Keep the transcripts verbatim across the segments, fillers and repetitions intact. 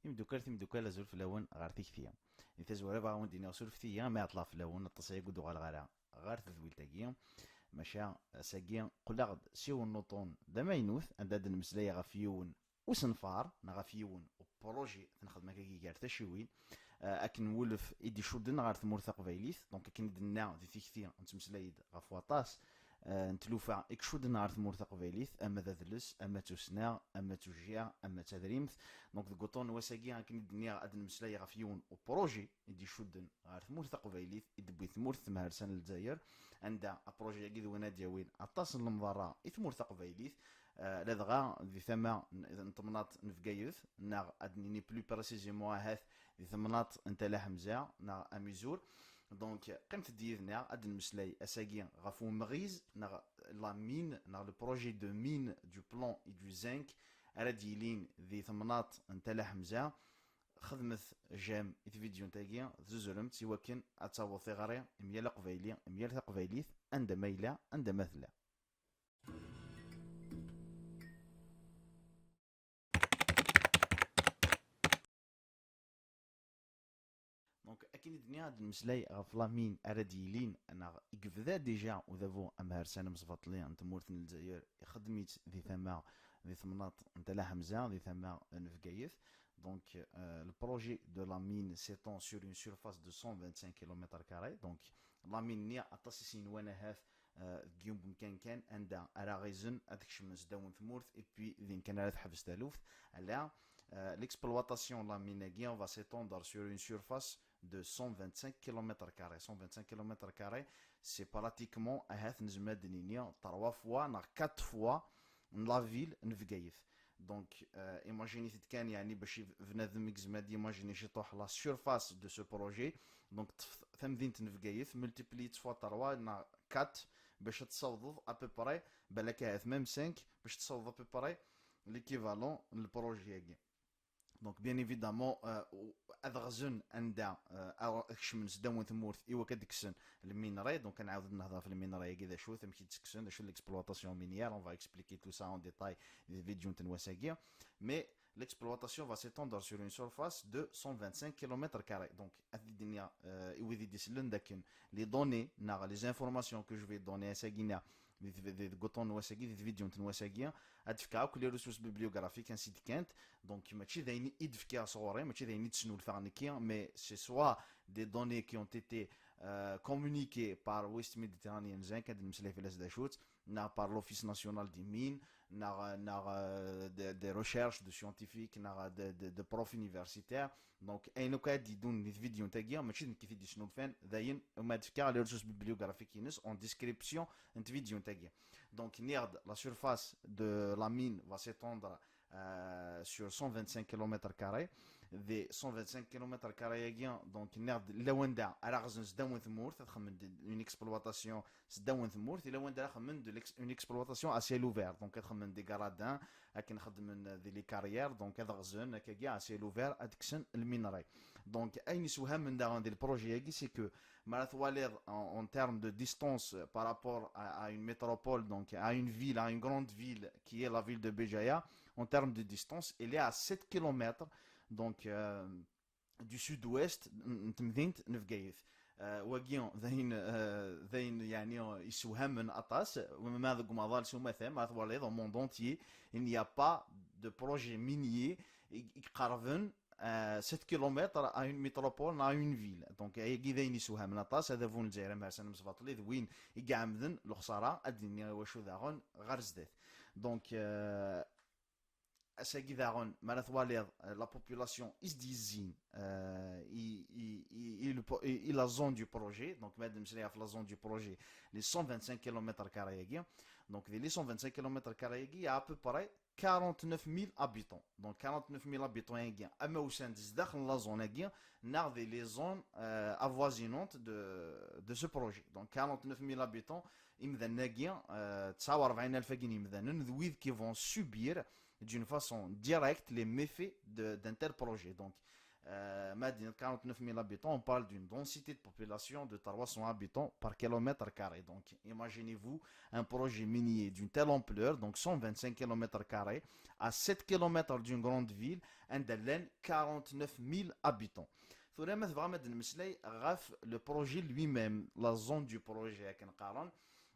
Imeddukal, timeddukal, azul fell-awen ɣer tikti. Di tazwara, bɣiɣ ad wen-d-iniɣ surfet-iyi ma ɛeṭṭleɣ fell-awen, aṭas aya i ur d-uɣaleɣ ara ɣer tedwilt-agi. Maca ass-agi qqleɣ-d s yiwen n uṭun d amaynut, anda ad d-nemmeslay ɣef yiwen usenfar neɣ ɣef yiwen uprojet nexdem akkagi gar tacciwin, eh, akken wulef i d-icudden ɣer tmurt taqbaylit. Donc, akken i d-nenna di tikti, nettmeslay-d ɣef waṭas, eh, n tlufa i icudden ɣer tmurt taqbaylit, ama d adles, ama d tussna, ama d tujjiɛ, ama d tadrimt. Donc, deg uṭun n wass-agi, akken i d-nniɣ, ad d-nemmeslay ɣef yiwen uprojet i d-icudden ɣer tmurt taqbaylit, i d-tewwi tmurt temharsa n Lezzayer, anda aprojet-agi d win ad d-yawin aṭas n lemḍerra i tmurt taqbaylit, eh, ladɣa di tama n, n temnaḍt n Bgayet, neɣ ad d-nini plus précisément ahat di temnaḍt n Tala Ḥemza neɣ Amizur. Donc, qqimet-d yid-neɣ, ad d-nemmeslay ass-agi ɣef umɣiz neɣ la mine, neɣ le projet de mine du plomb et du zinc, ara d-yilin di temnaḍt n Tala Ḥemza. Xedmet j'aime i tvidyunt-agi, tzuzremt i wakken ad taweḍ tiɣri i myal aqbayli, i myal taqbaylit, anda ma yella, anda ma tella. Donc, akken i d-nniɣ, ad d-nemmeslay ɣef la mine ara d-yilin, neɣ i yebda déjà udabu amharsan amesbaṭli n tmurt n Lezzayer, ixeddem-itt di tama, di temnaḍt n Tala Ḥemza, di tama n Bgayet. Donc, euh, le projet de la mine s'étend sur une surface de cent vingt-cinq kilomètres carrés. Donc, la mine-nni aṭas i s-yenwan ahat, euh, deg yiwen wemkan kan, anda ara ɣizen ad kecmen sdaw n tmurt, et puis din kan ara teḥbes taluft. Ala, euh, l'exploitation n la mine-agi va s'étendre sur une surface de cent vingt-cinq kilomètres carrés. Cent vingt-cinq kilomètres carrés, c'est pratiquement, ahat nezmer ad d-nini, trois fois neɣ quatre fois n la ville n Bgayet. Donc, euh, imaginez-t kan, yeɛni, bac i bnadem i yezmer ad yimagini ciṭuḥ la surface de ce projet. Donc, ṭṭef tamdint n Bgayet, multiplier-tt fois trois neɣ quatre, bac ad tessawḍeḍ à peu près, balak ahat même cinq, bac ad tessawḍeḍ à peu près l'équivalent n le projet-agi. Donc, bien évidemment, euh, ad ɣzen anda, euh, ara kecmen sdaw n tmurt i wakken ad kksen le minerai. Donc, ad nɛawed ad nehder ɣef le minerai-agi d acu-t, amek i d-ttekksen, d acu l'exploitation minière. On va expliquer tout ça en détail di vidéo n wass-agi. Mais l'exploitation va s'étendre sur une surface de cent vingt-cinq kilomètres carrés. Donc, ad d-iniɣ, euh, i wid i d-isellen d akken les données neɣ les informations que je vais donner ass-agi-nni, di, di, di, deg uṭṭun n wass-agi, di tvidyunt n wass-agi, ad d-fkeɣ akk les ressources bibliographiques, ainsi de suite. Donc, mačči d ayen i d-fkiɣ sɣur-i, mačči d ayen i d-snulfaɣ nekki, mais c'est soit des données qui ont été, euh, communiquées par West Mediterranean Zinc, ad d-nemmeslay fell-as d acu-tt, neɣ par l'Office national des mines, neɣ, neɣ, euh, des, des recherches de scientifiques, neɣ de, de, de profs universitaires. Donc, ayen akk ad d-yeddun di tvidyunt-agi, mačči d nekk i t-id-yesnulfan, d ayen umi ad d-fkeɣ les ressources bibliographiques-ines en description n tvidyunt-agi. Donc, nniɣ-d la surface de la mine va s'étendre, euh, sur cent vingt-cinq kilomètres carrés. Des cent vingt-cinq kilomètres carrés-agi, donc, nniɣ-d lawan da ara ɣzen sdaw n tmurt, ad xedmen une exploitation sdaw n tmurt, ila wanda ara xedmen de l'ex-, une exploitation à ciel ouvert. Donc, ad xedmen des gradins, akken xedmen di les carrières, donc ad ɣzen akkagi à ciel ouvert, ad kksen le minerai. Donc, ayen isewhamen daɣen di le projet-agi, c'est que, ma ara twaliḍ en, en termes de distance par rapport à, à une métropole, donc à une ville, à une grande ville qui est la ville de Béjaïa, en termes de distance, elle est à sept kilomètres. Donc, euh, du sud-ouest n, n temdint n Bgayet. Euh, wagi d ayen, euh, d ayen, yeɛni, isewhamen aṭas, ma deg umaḍal s umata, ma twaliḍ, au monde entier, il n'y a pas de projet minier i, i iqerben, euh, sept kilomètres à une métropole, à une ville. Donc, ayagi d ayen isewhamen aṭas, adabu n Lezzayer amharsan amesbaṭli d win i iɛemden lexsara, ad d-nini i wacu daɣen ɣer zdat. Donc, euh, ass-agi daɣen, ma ara twaliḍ, euh, la population i s-d-yezzin, euh, i, i, i, i le po-, i, i la zone du projet. Donc, ma ad nemmeslay ɣef la zone du projet, les cent vingt-cinq kilomètres carrés-agi. Donc, di les cent vingt-cinq kilomètres carrés-agi, il y a à peu près quarante-neuf mille habitants. Donc, quarante-neuf mille habitants-agi, ama usan-d zdaxel n la zone-agi, neɣ di les zones, euh, avoisinantes de, de ce projet. Donc, quarante-neuf mille habitants, imdanen-agi, euh, tesɛa u rebɛin alef-agi n yimdanen, d wid qui vont subir d'une façon directe les méfaits de, d'un tel projet. Donc, Euh, Madinat, quarante-neuf mille habitants, on parle d'une densité de population de trois cents habitants par kilomètre carré. Donc, imaginez-vous un projet minier d'une telle ampleur, donc cent vingt-cinq kilomètres carrés, à sept kilomètres d'une grande ville, anda llan quarante-neuf mille habitants. Tura ma tebɣam ad nmeslay ɣef le projet lui-même, la zone du projet akken qqaren.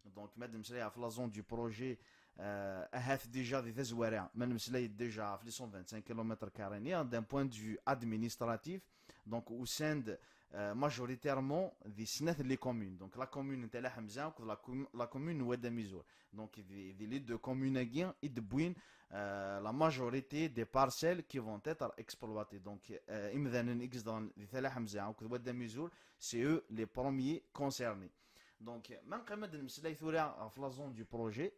Donc ma d-nmeslay ɣef la zone du projet, euh, ahat déjà di tazwara ma nmeslay déjà ɣef les cent vingt-cinq kilomètres carrés-nni, d'un point de vue administratif, donc usan-d, euh, majoritairement di snat les communes. Donc la commune n Tala Ḥemza akked la, com- la commune n Wad Amizur. Donc di, di les deux communes-agi i d-wwin, euh, la majorité des parcelles qui vont être exploitées. Donc, euh, imdanen i yezedɣen di Tala Ḥemza akked Wad Amizur, c'est eux les premiers concernés. Donc, ma neqqim ad nmeslay tura ɣef la zone du projet.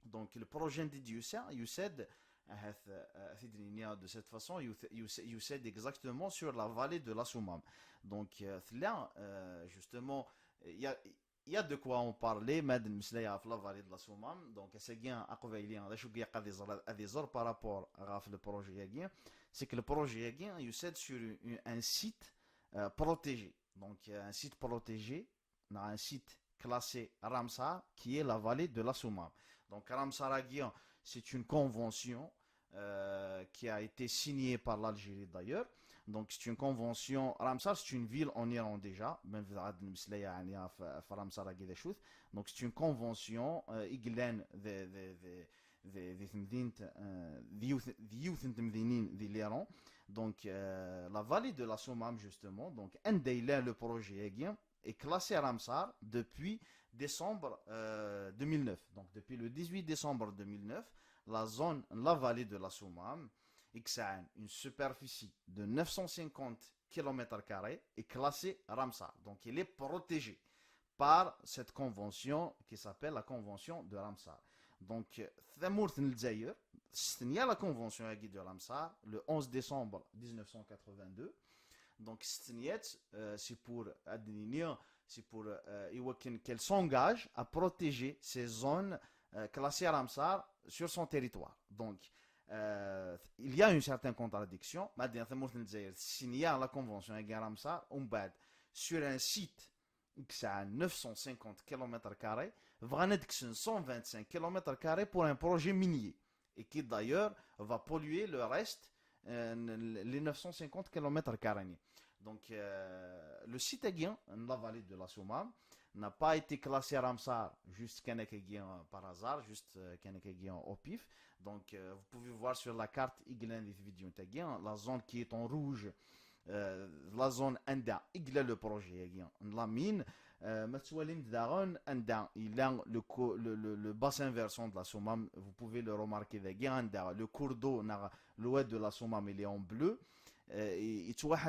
Donc, le projet anda d-yusa, yusa-d, ahat, euh, ad t-id-nini de cette façon, yusa-, yusa-, yusa-d exactement sur la vallée de la Soummam. Donc, euh, tella, euh, justement, il y a, il y a de quoi en parler, ma d-nmeslay ɣef la vallée de la Soummam. Donc, ass-agi aqbayli d acu i ilaq ad iẓer, ad iẓer par rapport ɣef le projet-agi, c'est que le projet-agi yusa-d sur une- un site, euh, protégé. Donc, euh, un site protégé, un site classé Ramsar, qui est la vallée de la Soummam. Donc, Ramsar-agi, c'est une convention, euh, qui a été signée par l'Algérie d'ailleurs. Donc, c'est une convention. Ramsar, c'est une ville en Iran déjà. Ma nebda ad nmeslay, yeɛni, ɣef, ɣef Ramsar-agi d acu-t. Donc, c'est une convention, euh, i yellan d, d, d, d, di temdint, euh, d yiwet, d yiwet n temdinin di l'Iran. Donc, euh, la vallée de la Soummam, justement. Donc, anda yella le projet-agi, est classé Ramsar depuis décembre, euh, deux mille neuf. Donc, depuis le dix-huit décembre deux mille neuf, la zone, la vallée de la Soummam, i yesɛan une superficie de neuf cent cinquante kilomètres carrés, est classée Ramsar. Donc, il est protégé par cette convention qui s'appelle la convention de Ramsar. Donc, tamurt n Lezzayer, stenyaɣ la convention-agi de Ramsar, le onze décembre dix-neuf cent quatre-vingt-deux. Donc, stenyaɣ-tt, euh, c'est pour, ad nini, c'est pour, euh, i wakken qu'elle s'engage à protéger ces zones, euh, classées Ramsar sur son territoire. Donc, euh, il y a une certaine contradiction. Ma d tamurt n Lezzayer tessigna la convention-agi Ramsar, umbeɛd, sur un site qui a neuf cent cinquante kilomètres carrés, bɣan ad kksen cent vingt-cinq kilomètres carrés pour un projet minier, et qui d'ailleurs va polluer le reste, euh, les neuf cent cinquante kilomètres carrés. Donc, euh, le site-agi, la vallée de la Soummam, n'a pas été classé Ramsar juste kan akka-agi, euh, par hasard, juste, euh, kan akka-agi au pif. Donc, euh, vous pouvez voir sur la carte, i yellan di vidéo-agi, la zone qui est en rouge, euh, la zone anda i yella le projet-agi, la mine. Euh, ma tettwalim daɣen anda yella le, co- le, le, le bassin versant de la Soummam, vous pouvez le remarquer dagi, anda le cours d'eau, neɣ le wad de la Soummam, il est en bleu. Euh, et, et tu vois,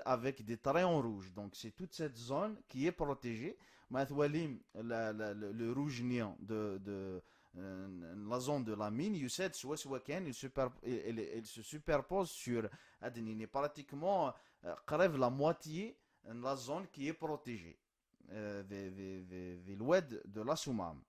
avec des traits en rouge. Donc, c'est toute cette zone qui est protégée. Ma tettwalim la, la, le, le rouge-nni de, de, euh, la zone de la mine, yusa-d swaswa kan, il, super, il, il, il se superpose sur, ad nini, pratiquement, euh, qrib la moitié de la zone qui est protégée, euh, des, des, des, des l'oued de la Soummam.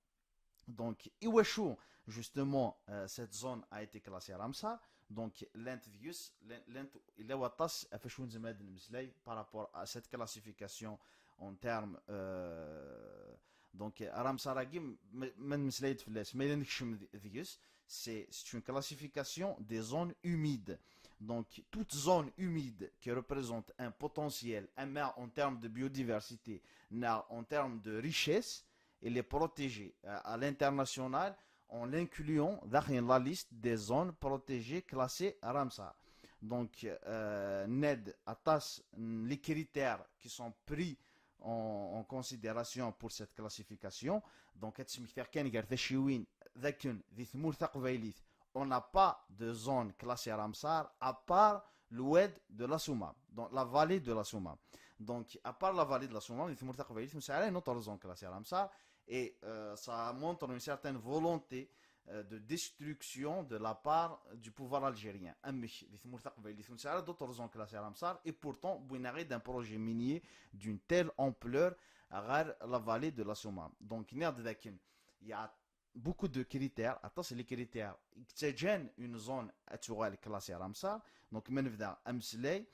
Donc, iwacu, justement, euh, cette zone a été classée Ramsar. Donc, llant deg-s, llant, llant, yella waṭas ɣef wacu nezmer ad nmeslay par rapport à cette classification en termes, euh, donc, Ramsar-agi, ma, ma nmeslay-d fell-as, ma yella nekcem d- deg-s, c'est, c'est une classification des zones humides. Donc, toute zone humide qui représente un potentiel, ama en termes de biodiversité, neɣ en termes de richesse, elle est protégée. Euh, à l'international, en l'incluant dans la liste des zones protégées classées Ramsar. Donc, euh, ned atas les critères qui sont pris en, en considération pour cette classification. Donc, ad smektiɣ kan gar tacciwin, d akken di tmurt taqbaylit, on n'a pas de zone classée Ramsar à part l'oued de la Soummam, donc la vallée de la Soummam. Donc, à part la vallée de la Soummam, di tmurt taqbaylit, ur nesɛi ara une autre zone classée Ramsar, et, euh, ça montre une certaine volonté, euh, de destruction de la part du pouvoir algérien. Amek, di tmurt taqbaylit, ur nesɛi ara d'autres zones classées Ramsar, et pourtant, wwin-aɣ-d un projet minier d'une telle ampleur ɣer la vallée de la Soummam. Donc, nniɣ-d dakken, il y a beaucoup de critères, aṭas les critères, yettaǧǧan une zone ad tuɣal classée Ramsar. Donc, ma nebda ameslay,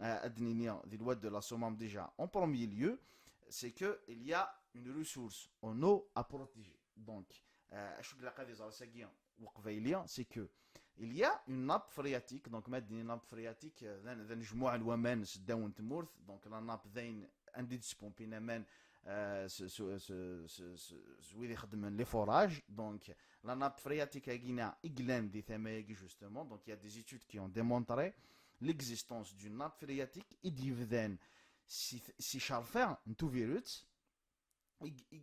euh, ad d-nini di lwad de la Soummam déjà, en premier lieu, c'est que il y a une ressource en eau à protéger. Donc, euh, acu i ilaq ad iẓer ass-agi weqbayli, c'est que il y a une nappe phréatique, donc ma d-nini nappe phréatique, euh, d an- d anejmuɛ n waman s ddaw n tmurt, donc la nappe d ayen anda i d-spumpin aman, euh, s- s- s- s- s- s wid ixeddmen les forages, donc la nappe phréatique-agi-nni i yellan di tama-agi justement, donc il y a des études qui ont démontré l'existence d'une nappe phréatique i d-yebdan si, si icerfiɣ n Tubiret, i, i,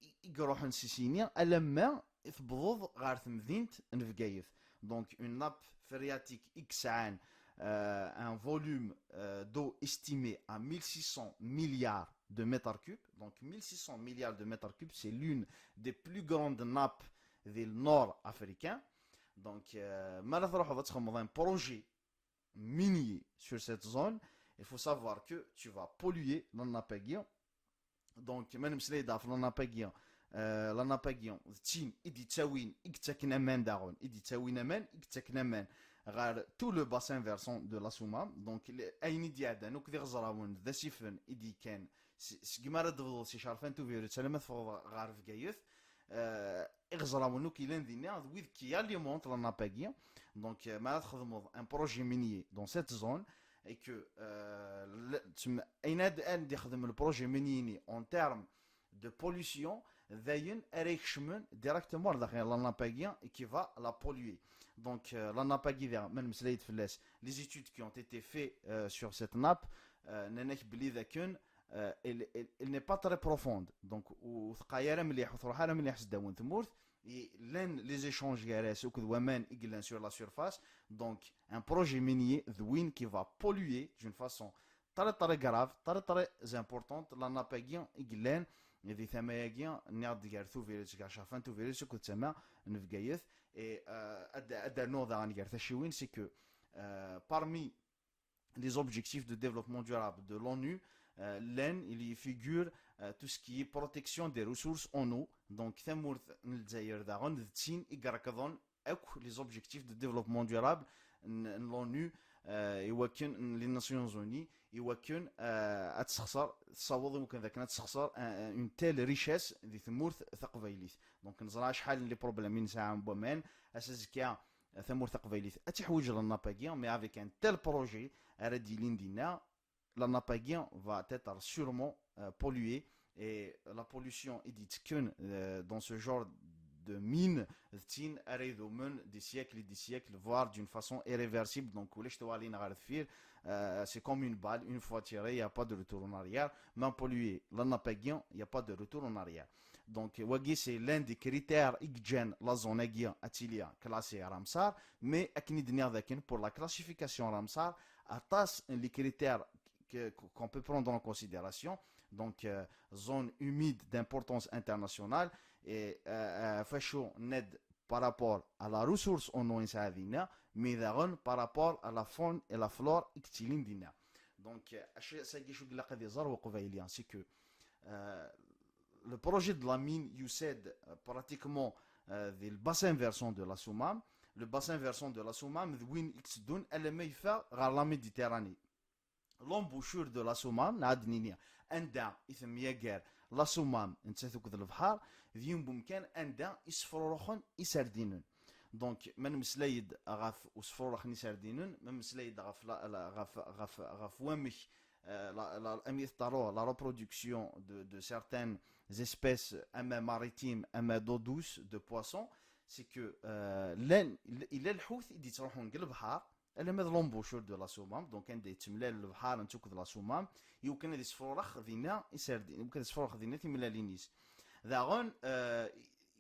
i, i iruḥen si sini alamma tewweḍ ɣer temdint n Bgayet. Donc une nappe phréatique i yesɛan, euh, un volume, euh, d'eau estimé à mille six cents milliards de mètres cubes. Donc mille six cents milliards de mètres cubes, c'est l'une des plus grandes nappes du nord africain. Donc, euh, ma la tṛuḥeḍ ad txedmeḍ un projet minier sur cette zone, il faut savoir que tu vas polluer la nappe-agi. Donc, ma nemmeslay-d ɣef la nappe-agi, euh, la nappe-agi d tin i d-yettawin, i yettaken aman daɣen, i d-yettawin aman, i yettaken aman ɣer tout le bassin versant de la Soummam. Donc, le- ayen i d-iɛeddan akk d iɣeẓrawen d asifen i d-yekkan s- segmi ara d-tebduḍ si Cerfan Tubiret alamma teffɣeḍ ɣer Bgayet, euh, iɣeẓrawen akk yellan dinna d wid qui alimentent la nappe-agi. Donc, euh, ma ara txedmeḍ un projet minier dans cette zone, et que, euh, le- tm- ayen ad ad d-ixdem le projet minier-nni en termes de pollution, d ayen ara ikecmen directement ar daxel la nappe-agi et qui va la polluer. Donc, euh, la nappe-agi, da, ma nemmeslay-d fell-as, les études qui ont été faites, euh, sur cette nappe, euh, nnan-ak belli d akken, euh, elle, elle- elle n'est pas très profonde. Donc, ur teqqay ara mliḥ, ur tṛuḥ ara mliḥ s ddaw n tmurt. Et llan les échanges gar-as akked waman i yellan sur la surface. Donc, un projet minier d win qui va polluer d'une façon très, très grave, très, très importante la nappe-agi i yellan di tama-agi, nniɣ-d, gar Tubiret, gar Cerfan Tubiret akked tama n Bgayet. Et, euh, ad ad d-rnuɣ daɣen gar tacciwin, c'est que, euh, parmi les objectifs de développement durable de l'ONU, euh, llan, il y figure, euh, tout ce qui est protection des ressources en eau. Donc, tamurt n Lezzayer daɣen d tin i irekḍen akk les objectifs de développement durable n n l'ONU, euh, i wakken n les Nations Unies, i wakken, euh, ad tessexṣer, tessaweḍ i wakken dakken ad tessexṣer, euh, une telle richesse di tmurt taqbaylit. Donc, neẓra acḥal n les problèmes i nesɛa n waman, ass azekka, tamurt taqbaylit ad tiḥwiǧ la nappe-agi, mais avec un tel projet ara d-yilin dinna, la nappe-agi va être sûrement, euh, polluée, et la pollution i d-yettekken, euh, dans ce genre de mine d tin ara idumen des siècles et des siècles, voire d'une façon irréversible. Donc, ulac tawalin ɣer deffir, euh, c'est comme une balle, une fois tirée, il n'y a pas de retour en arrière. Même polluer la nappe-agi, il n'y a pas de retour en arrière. Donc, wagi, c'est l'un des critères i yeǧǧan la zone-agi ad tili classée Ramsar, mais akken i d-nniɣ dakken, pour la classification Ramsar, aṭas n les critères que- qu'on peut prendre en considération. Donc, euh, zone humide d'importance internationale, et, euh, euh, facho ned par rapport à la ressource en eau i nesɛa dinna, mais daɣen par rapport à la faune et la flore i yettilin dinna. Donc, euh, acu- sagi acu ilaq ad iẓer weqbayli, c'est que, euh, le projet de la mine yusa-d, euh, pratiquement, euh, di le bassin versant de la Soummam. Le bassin versant de la Soummam d win i yetteddun alamma yeffeɣ ɣer la Méditerranée. L'embouchure de la Soummam, neɣ ad d-nini anda i temyager la Soummam nettat akked lebḥer, d yiwen n umkan anda i sefruruxen iserdinen. Donc, ma nemmeslay-d ɣef usefrurux n iserdinen, ma nemmeslay-d ɣef la- la- ɣef- ɣef- ɣef wamek, euh, la- la- amek i teḍru la reproduction de, de certaines espèces, ama maritimes, ama d'eau douce, de poissons, c'est que, euh, llan, il- yella lḥut i d-yettruḥun deg lebḥer, alamma d l'embouchure de la Soummam, donc anda yettemlal lebḥer netta akked la Soummam, i wakken ad isefrurex dinna iserdin, i wakken ad isefrurex dinna timellalin-is. Daɣen, euh,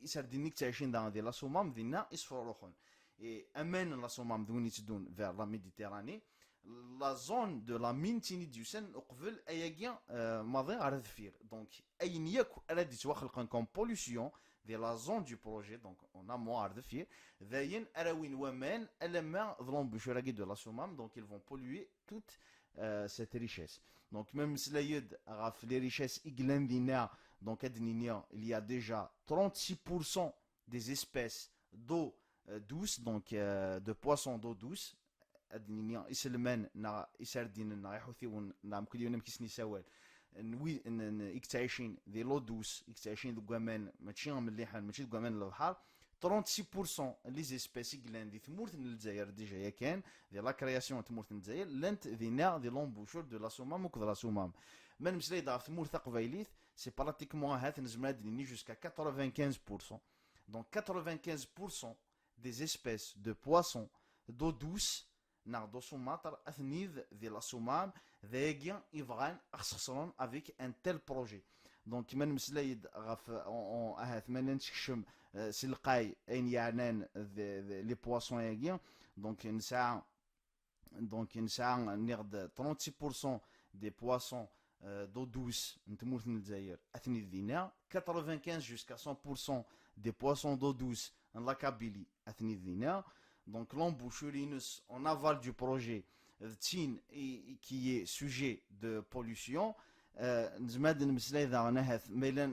iserdinen i yettɛicin daɣen di la Soummam, dinna i sefruruxen. Et aman n la Soummam d win itteddun vers la Méditerranée. La zone de la mine d tin i d-yusan uqbel ayagi, euh, maḍi ɣer deffir. Donc, ayen yakk ara d-yettwaxelqen comme pollution di la zone du projet, donc en amont ɣer deffir, d ayen ara awin waman alamma d l'embouchure-agi de la Soummam, donc ils vont polluer toute, euh, cette richesse. Donc, ma nemmeslay-d ɣef les richesses i yellan dinna, donc ad d-nini, il y a déjà trente-six pour cent des espèces d'eau, euh, douce, donc, euh, de poissons d'eau douce, ad d-nini iselman neɣ isardinen neɣ iḥutiwen neɣ mkul yiwen amek i sen-isawal, n wi-, n, n, i yettɛicin di l'eau douce, i yettɛicin deg waman mačči melliḥen, mačči deg waman n lebḥer. Trente-six pour cent n les espèces i yellan di tmurt n Lezzayer déjà yakan, di la création n tmurt n Lezzayer, llant dinna di l'embouchure de la Soummam akked la Soummam. Ma nemmeslay-d ɣef tmurt taqbaylit, c'est pratiquement, ahat nezmer ad d-nini, jusqu'à quatre-vingt-quinze pour cent. Donc quatre-vingt-quinze pour cent des espèces de poissons d'eau douce neɣ d'eau saumâtre, atni di la Soummam, d ayagi i bɣan ad ɣ-sxeṣren avec un tel projet. Donc ma nemmeslay-d ɣef, on, on, ahat ma la nettekcem, euh, si lqay ayen yeɛnan d, d, les poissons-agi, donc nesɛa, donc nesɛa, nniɣ-d, trente-six pour cent des poissons, euh, d'eau douce n tmurt n Lezzayer, atni dinna, quatre-vingt-quinze jusqu'à cent pour cent des poissons d'eau douce n la Kabylie, atni dinna. Donc l'embouchure-ines en aval du projet, d tin i, qui est sujet de pollution. Euh, nezmer ad nemmeslay daɣen, ahat ma yella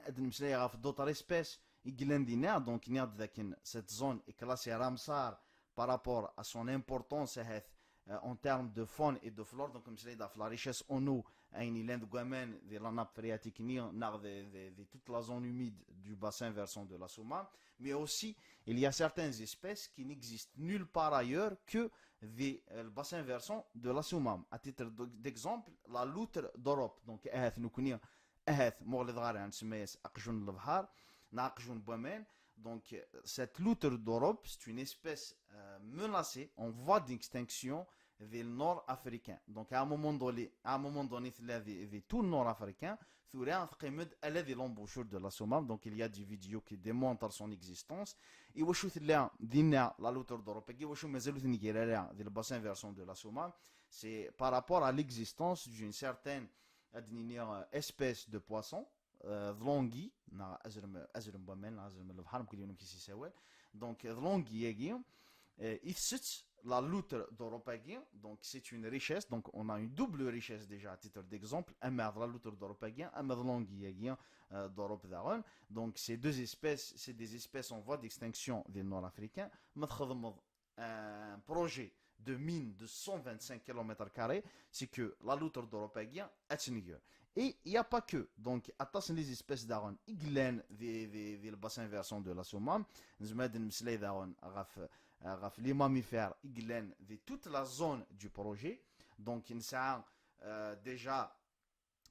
ad nemmeslay ɣef d'autres espèces i yellan dinna, donc nniɣ-d dakken cette zone est classée Ramsar par rapport à son importance, ahat, euh, en termes de faune et de flore. Donc nemmeslay-d ɣef la richesse en eau, ayen yellan deg waman, di la nappe phréatique-nni, neɣ di, di, di toute la zone humide du bassin versant de la Soummam. Mais aussi, il y a certaines espèces qui n'existent nulle part ailleurs que di, euh, le bassin versant de la Soummam. À titre d'ex-, d'exemple, la loutre d'Europe. Donc ahat nekkni, ahat ma ur ɣliḍeɣ ara, nsemma-yas aqjun n lebḥer neɣ aqjun n waman. Donc, euh, cette loutre d'Europe, c'est une espèce, euh, menacée, en voie d'extinction, di le nord africain. Donc à un moment donné, à un moment donné, tella di, di tout le nord africain, tura teqqim-d ala di l'embouchure de la Soummam. Donc il y a des vidéos qui démontrent son existence. Iwacu tella dinna la loutre d'Europe-agi, iwacu mazal ur tengir ara di le bassin versant de la Soummam? C'est par rapport à l'existence d'une certaine, ad nini, euh, espèce de poisson, euh, d l'anguille, neɣ azrem, azrem n waman, neɣ azrem n lebḥer, mkul yiwen amek i s-isawal. Donc d l'anguille-agi, euh, itess-itt la loutre d'Europe-agi, donc c'est une richesse, donc on a une double richesse déjà à titre d'exemple, ama d la loutre d'Europe-agi, ama d l'anguille-agi, euh, d'Europe daɣen. Donc ces deux espèces, c'est des espèces en voie d'extinction di le nord africain. Ma txedmeḍ un projet de mine de cent vingt-cinq kilomètres carrés, c'est que la loutre d'Europe-agi ad tenger. Et il n'y a pas que, donc, aṭas n les espèces daɣen i yellan di, di, di le bassin versant de la Soummam. Nezmer ad nemmeslay daɣen ɣef, ɣef les mammifères i yellan di toute la zone du projet. Donc nesɛa, euh, déjà,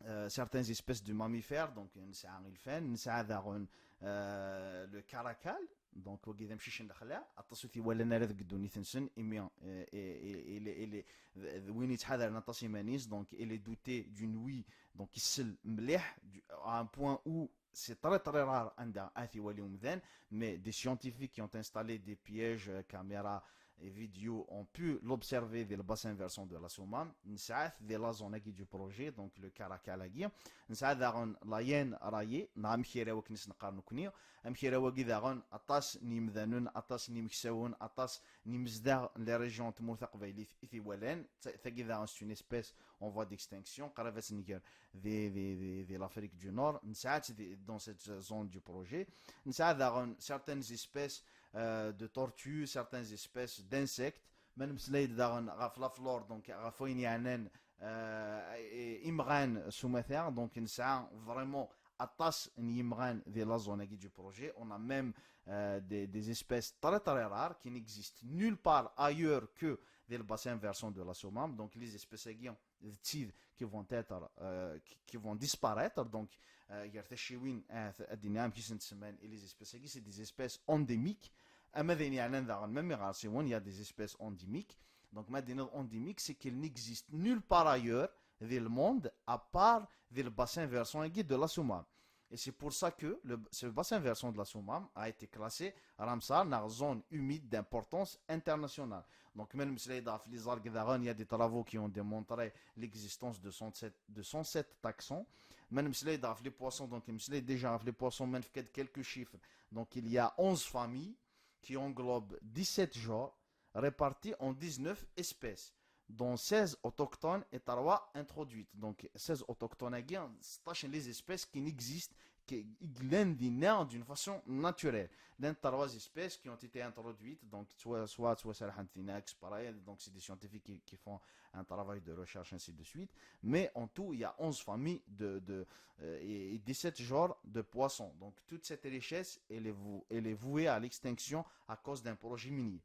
euh, certaines espèces de mammifères, donc nesɛa ilfan, nesɛa daɣen, euh, le caracal, donc wagi d amcic n lexla, aṭas ur t-iwalan ara deg ddunit-nsen, imi, euh, il est, il est, d, d win yettḥadaren aṭas iman-is, donc il est doté d'une ouïe, donc isell mliḥ, du, à un point où c'est très très rare anda ad t-iwali umdan, mais des scientifiques qui ont installé des pièges, euh, caméras et vidéos ont pu l'observer di le bassin versant de la Soummam. Nesɛa-t di la zone-agi du projet, donc le caracal-agi. Nesɛa daɣen la hyène rayée, neɣ amkiraw akken i s-neqqar nekkni. Amkiraw-agi daɣen, aṭas n yimdanen, aṭas n yimeksawen, aṭas n yimezdaɣ n les régions n tmurt taqbaylit i t-iwalan. Ta-, tagi daɣen, c'est une espèce en voie d'extinction, qrib ad tenger di, di, di, di l'Afrique du Nord. Nesɛa-tt di, dans cette zone du projet. Nesɛa daɣen certaines espèces, euh, de tortues, certaines espèces d'insectes. Ma nemmeslay-d daɣen ɣef la flore, donc ɣef wayen yeɛnan, euh, i-, imɣan s umata, donc nesɛa vraiment aṭas n yimɣan di la zone-agi du projet. On a même, euh, des, des espèces très très rares qui n'existent nulle part ailleurs que di le bassin versant de la Soummam. Donc les espèces-agi d tid qui vont être, euh, qui, qui vont disparaître. Donc, euh, gar tacciwin, euh, ad d-iniɣ amek i sent-semman, et les espèces-agi, c'est des espèces endémiques. Ama d ayen yeɛnan daɣen, même iɣersiwen, il y a des espèces endémiques. Donc ma d-iniḍ endémique, c'est qu'il n'existe nulle part ailleurs di le monde à part di le bassin versant-agi de la Soummam. Et c'est pour ça que le, ce bassin versant de la Soummam a été classé Ramsar, neɣ zone humide d'importance internationale. Donc ma nemmeslay-d ɣef les algues daɣen, il y a des travaux qui ont démontré l'existence de cent sept, de cent sept taxons. Ma nemmeslay-d ɣef les poissons, donc nemmeslay déjà ɣef les poissons, ma nefka-d quelques chiffres. Donc il y a onze familles qui englobent dix-sept genres répartis en dix-neuf espèces, dont seize autochtones et trois introduites. Donc seize autochtones-agi, seṭṭac n les espèces qui n'existent qui, qui llan dinna d'une façon naturelle. Llant trois espèces qui ont été introduites, donc soit, soit, soit ttwaserḥent dinna exprès, donc c'est des scientifiques qui, qui font un travail de recherche, ainsi de suite. Mais en tout, il y a onze familles de, de, euh, et, et dix-sept genres de poissons. Donc toute cette richesse, elle est, vou- elle est vouée à l'extinction à cause d'un projet minier.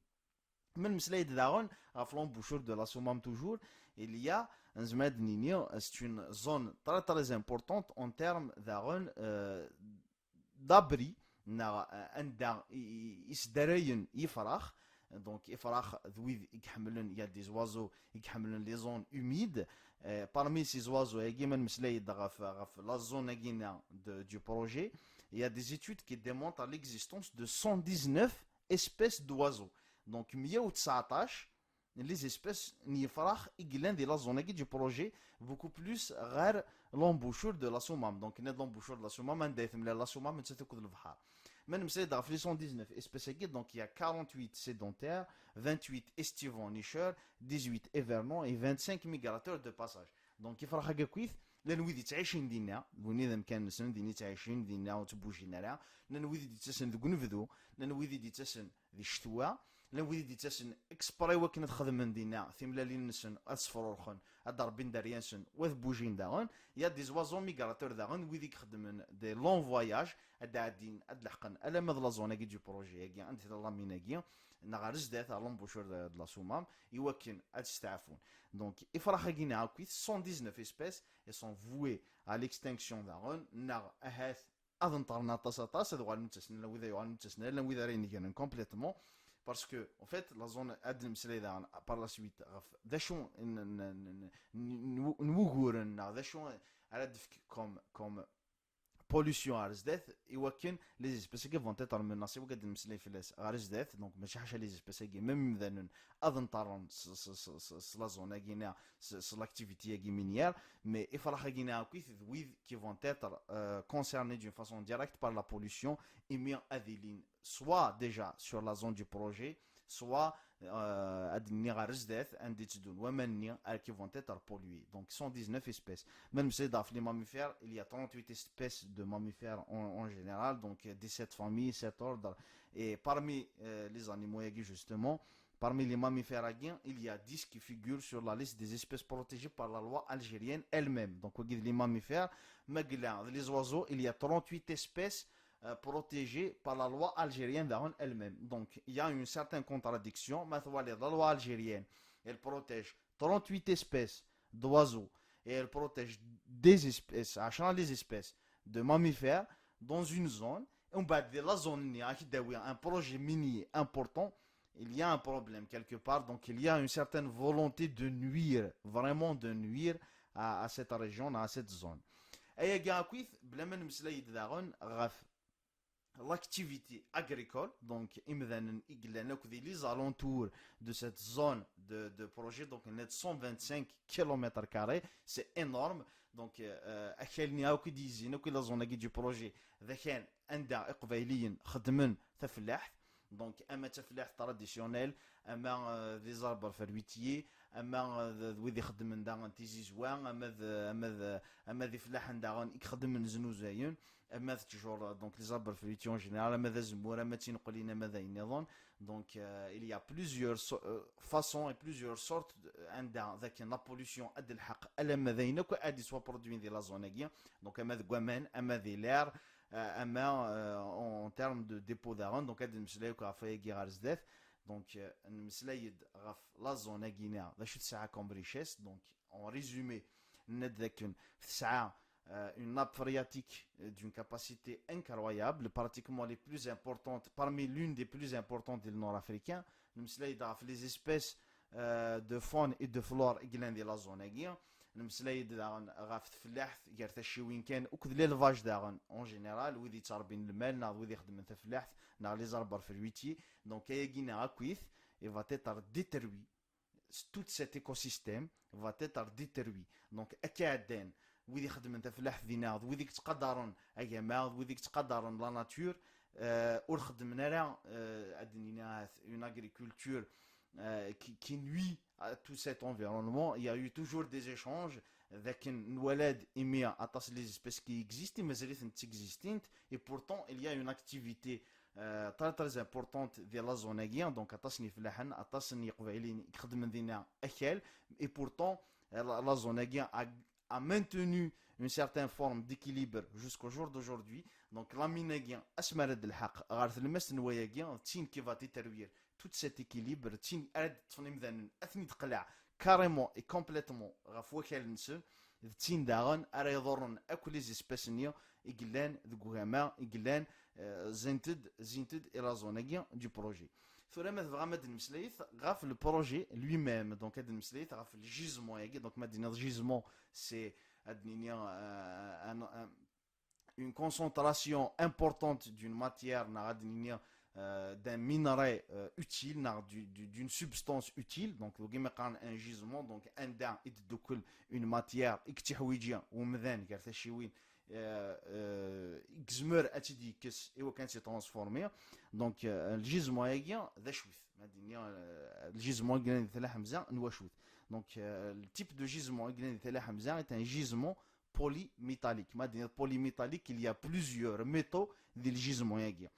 Ma nmeslay-d daɣen ɣef l'embouchure de la Soummam toujours, il y a, nezmer ad d-nini, c'est une zone très très importante en termes daɣen, euh, d'abri, neɣ, euh, anda i, i, i sdarayen yifrax. Donc ifrax d wid i iḥemmlen, il y a des oiseaux i iḥemmlen les zones humides. Euh, parmi ces oiseaux-agi, ma nmeslay-d ɣef, ɣef la zone-agi-nni de, du projet, il y a des études qui démontrent l'existence de cent dix-neuf espèces d'oiseaux. Donc meyya u tseɛṭac les espèces n yifrax i yellan di la zone-agi du projet, beaucoup plus ɣer l'embouchure de la Soummam. Donc nniɣ-d l'embouchure de la Soummam, anda i temlal la Soummam nettat akked lebḥer. Ma nmeslay-d ɣef les cent dix-neuf espèces-agi, donc il y a quarante-huit sédentaires, vingt-huit estivants nicheurs, dix-huit hivernants et vingt-cinq migrateurs de passage. Donc ifrax-agi akkit, llan wid yettɛicin dinna, win d amkan-nsen, din i ttɛicin, dinna ur ttbujin ara, llan wid i d-yettasen deg unebdu, llan wid i d-yettasen di ccetwa, llan wid i d-yettasen exprès i wakken ad xedmen dinna timlalin-nsen, ad sefrurxen, ad d-rebbin dderya-nsen, u ad bujin daɣen. Il y a des oiseaux migrateurs daɣen, wid i ixeddmen des longs voyages, ad d-ɛeddin, ad d-leḥqen alamma d la zone-agi du projet-agi, anda tella la mine-agi, neɣ ɣer zdat, ɣer l'embouchure de, de la Soummam, i wakken ad steɛfun. Donc ifrax-agi-nni akkit, cent dix-neuf espèces, elles sont vouées à l'extinction daɣen, neɣ ahat ad nṭerren aṭas aṭas, ad uɣalen ur ttasen ara, wid ay yuɣalen ur ttasen ara, llan wid ara inegren complètement, parce que en fait la zone, ad nmeslay daɣen par la suite ɣef d acu n, n, n, n, n, n wuguren, neɣ d acu ara d-tefk comme, comme pollution ɣer zdat, i wakken les espèces-agi vont être menacées, wagi ad nmeslay fell-as ɣer zdat. Donc mačči ḥaca les espèces-agi, même imdanen ad nṭerren s, s, s, s, s la zone-agi, neɣ s, s l'activité-agi minière, mais ifrax-agi-nni akkit d wid qui vont être, euh, concernés d'une façon directe par la pollution, imi ad ilin soit déjà sur la zone du projet, soit, euh, ad nini ɣer zdat, anda i tteddun waman-nni, euh, qui vont être pollués. Donc cent dix-neuf espèces. Ma nmeslay-d ɣef les mammifères, il y a trente-huit espèces de mammifères en, en général, donc dix-sept familles, sept ordres. Et parmi, euh, les animaux-agi, justement, parmi les mammifères-agi, il y a dix qui figurent sur la liste des espèces protégées par la loi algérienne elle-même. Donc wagi d les mammifères, ma yella d les oiseaux, il y a trente-huit espèces, euh, protégées par la loi algérienne daɣen elle-même. Donc il y a une certaine contradiction. Ma twaliḍ, la loi algérienne, elle protège trente-huit espèces d'oiseaux et elle protège des espèces, ɛecṛa les espèces de mammifères dans une zone, et umbeɛd di la zone-nni ad k-id-tawi un projet minier important, il y a un problème quelque part. Donc il y a une certaine volonté de nuire, vraiment de nuire à, à cette région, à cette zone. Ayagi akkit, bla ma nmeslay-d daɣen ɣef l'activité agricole, donc imdanen i yellan akk di les alentours de cette zone de, de projet, donc nniɣ-d cent vingt-cinq kilomètres carrés, c'est énorme. Donc, euh, akal-nni akk i d-yezzin, akk la zone-agi du projet, d akan anda Iqbayliyen xeddmen tafellaḥt. Donc ama d tafellaḥt traditionnelle, ama, euh, des arbres fruitiers, ama, euh, d, d wid ixeddmen daɣen tizizwa, ama d, ama d, ama d ifellaḥen daɣen i ixeddmen znuzayen, ama d ttjur, donc les arbres fruitiers en général, ama d azemmur, ama d tineqlin, ama d ayen nniḍen. Donc, euh, il y a plusieurs so-, euh, façons et plusieurs sortes de, anda d akken la pollution ad d-telḥeq alamma d ayen akk ad yettwaproduin di la zone-agi. Donc ama deg waman, ama di l'air, euh, ama, euh, en, en termes de dépôt daɣen. Donc ad nmeslay akk ɣef wayagi ɣer zdat. Donc, euh, nmeslay-d ɣef la zone-agi-nni, d acu tesɛa comme richesse. Donc en résumé, nniɣ-d d akken tesɛa, euh, une nappe phréatique, euh, d'une capacité incroyable, pratiquement les plus importantes, parmi l'une des plus importantes du nord africain. Nmeslay-d ɣef les espèces, euh, de faune et de flore i yellan di la zone-agi. Nmeslay-d daɣen ɣef tfellaḥt, gar tacciwin kan, akked l'élevage daɣen en général, wid yettṛebbin lmal, neɣ d wid ixeddmen tafellaḥt, neɣ les arbres fruitiers. Donc ayagi-nni akkit, il va être détruit. Tout cet écosystème va être détruit. Donc ad k-iɛeddan wid ixeddmen tafellaḥt dinna, d wid i yettqadaren agama, d wid i yettqadaren la nature, euh, ur xeddmen ara, euh, ad d-nini ahat une agriculture, euh, qui, qui nuit à tout cet environnement, il y a eu toujours des échanges. D akken nwala-d imi aṭas n les espèces qui existent, mazal-itent existent, et pourtant il y a une activité euh, très très importante di la zone-agi, donc aṭas n ifellaḥen, aṭas n yeqbayliyen i ixeddmen dinna akal, et pourtant euh, la, la zone-agi a, a maintenu une certaine forme d'équilibre jusqu'au jour d'aujourd'hui. Donc la mine-agi, asmi ara d-telḥeq ɣer tlemmast n wayagi, d tin qui va détruire tout cet équilibre, d tin ara d-ṭṭfen imdanen ad ten-id-qleɛ carrément et complètement ɣef wakal-nsen, d tin daɣen ara iḍurren akk les espèces-nni i yellan deg ugama, i yellan euh, zint-d, zint-d i la zone-agi du projet. Tura ma tebɣam ad d-nemmeslayet ɣef le projet lui-même, donc ad d-nemmeslayet ɣef le gisement-agi, donc ma d-niniḍ gisement, c'est ad d-nini euh, un- un- une concentration importante d'une matière, neɣ ad d-nini euh, d'un minerai euh, utile, neɣ du- du- d'une substance utile. Donc, dagi ma qqaren un gisement, donc anda i d-teddukel une matière i yettiḥwiǧi umdan gar tacciwin, euh, euh, i yezmer ad tt-id-yekkes i wakken ad tt-transformer. Donc euh, le gisement-agi d acu-t? Ma d-nini euh, le gisement i yellan di Tala Ḥemza n wacu-t? Donc euh, le type de gisement i yellan di Tala Ḥemza est un gisement polymétallique. Ma d-nini polymétallique, il y a plusieurs métaux di le gisement-agi.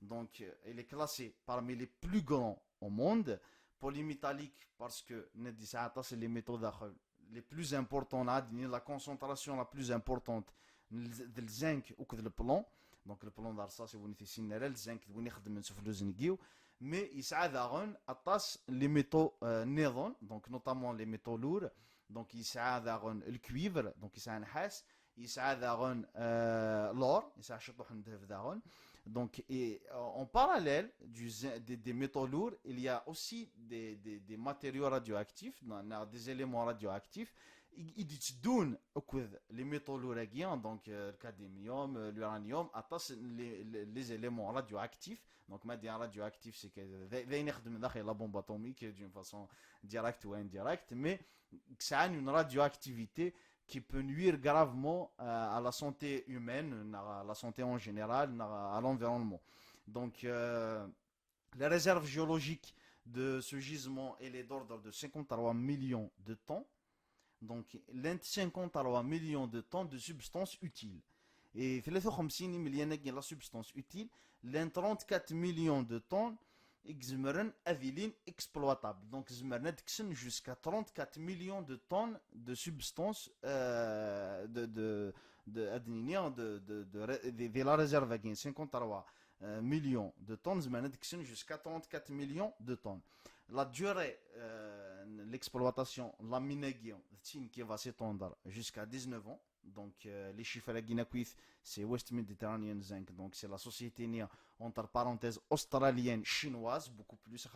Donc euh, il est classé parmi les plus grands au monde. Polymétallique parce que nenna-d yesɛa aṭas n les métaux daxel, les plus importants, la concentration la plus importante, d le zinc ou le plomb. Donc le plomb d rrṣaṣ, i win ur t-yessinen ara, le zinc d win ixeddmen s ufluz n yiw. Mais yesɛa daɣen aṭas n les métaux euh, nniḍen, donc notamment les métaux lourds. Donc yesɛa daɣen le cuivre, donc yesɛa nnḥas, yesɛa daɣen euh, l'or, yesɛa ciṭuḥ n ddheb daɣen. Donc, et, euh, en parallèle du zin- des, des métaux lourds, il y a aussi des, des, des matériaux radioactifs, neɣ neɣ des éléments radioactifs, i i d-itteddun akked les métaux lourds-agi, donc euh, le cadmium, euh, l'uranium, aṭas n les, les, les éléments radioactifs. Donc, ma d-nini radioactif, c'est que d d ayen ixeddmen daxel la bombe atomique d'une façon directe ou indirecte, mais yesɛan une radioactivité qui peut nuire gravement euh, à la santé humaine, à la santé en général, à l'environnement. Donc, euh, la réserve géologique de ce gisement, elle est d'ordre de cinquante-trois millions de tonnes. Donc, llant cinquante-trois millions de tonnes de substances utiles. Et tlata u xemsin imelyan-agi la substance utile, llant trente-quatre millions de tonnes i izemren ad ilin exploitables. Donc, zemren ad kksen jusqu'à trente-quatre millions de tonnes de substances, euh, de, de, de, ad nini, de, de, de, de, de la réserve-agi, cinquante-trois euh, millions de tonnes, zemren ad kksen jusqu'à trente-quatre millions de tonnes. La durée euh, l'exploitation, la mine-agi, d tin qui va s'étendre jusqu'à dix-neuf ans. Donc, euh, les chiffres-agi, c'est West Mediterranean Zinc. Donc, c'est la société, entre parenthèses, australienne, chinoise, beaucoup plus.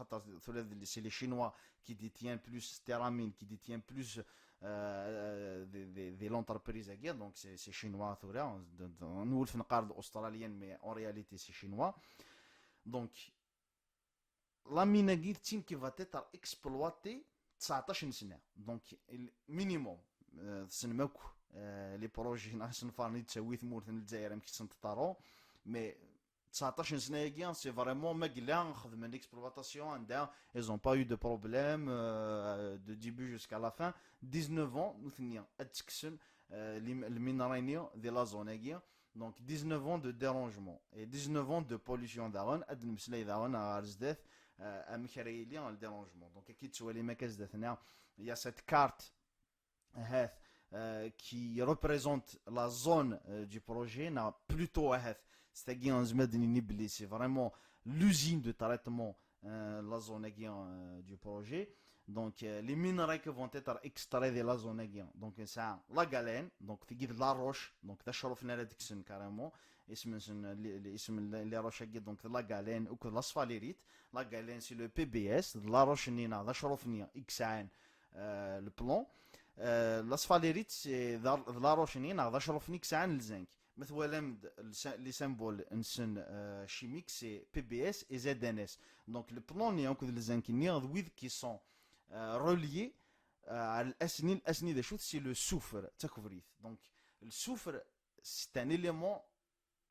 C'est les Chinois qui détiennent plus Terramine, qui détiennent plus euh, de, de, de l'entreprise-agi. Donc, c'est c'est chinois, tura. Nous, on parle australienne, mais en réalité, c'est chinois. Donc, la mine-agi, c'est une qui va être exploitée tseɛṭac n sna. Donc, le minimum, euh, tessnem akk, euh, les projets n asenfar n yettawi tmurt n Lezzayer amek i ttnṭaḍin, mais tseɛṭac n sna-agi, c'est vraiment ma yella xedmen l'exploitation anda ils ont pas eu de problème euh, de début jusqu'à la fin. Dix-neuf ans, nutni ad tekksen euh, les, les minerais-nni di la zone-agi. Donc, dix-neuf ans de dérangement et dix-neuf ans de pollution daɣen, ad nmeslay daɣen ɣer zdat euh, amek ara yili le dérangement. Donc, akka i tettwalim akka zdat-neɣ, il y a cette carte ahat, euh, qui représente la zone euh, du projet, neɣ plutôt ahat, c'est-à-dire, c'est vraiment l'usine de traitement euh, la zone-agi euh, du projet. Donc, euh, les minerais qui vont être extraits de la zone-agi, donc c'est la galène, donc c'est de la roche, donc c'est la roche carrément, les roches, donc la galène ou la sphalaérite. La galène, c'est le P B S, la roche, c'est la roche, euh, le plomb. Euh, la sphalaérite, c'est la roche, c'est la roche, c'est le zinc. Mais voilà, les symboles euh, chimiques, c'est P B S et Z N S. Donc, le plomb, il y a encore les zinc, il y a qui sont euh, reliés euh, à l'asni, l'asni de chute, c'est le soufre, donc le soufre, c'est un élément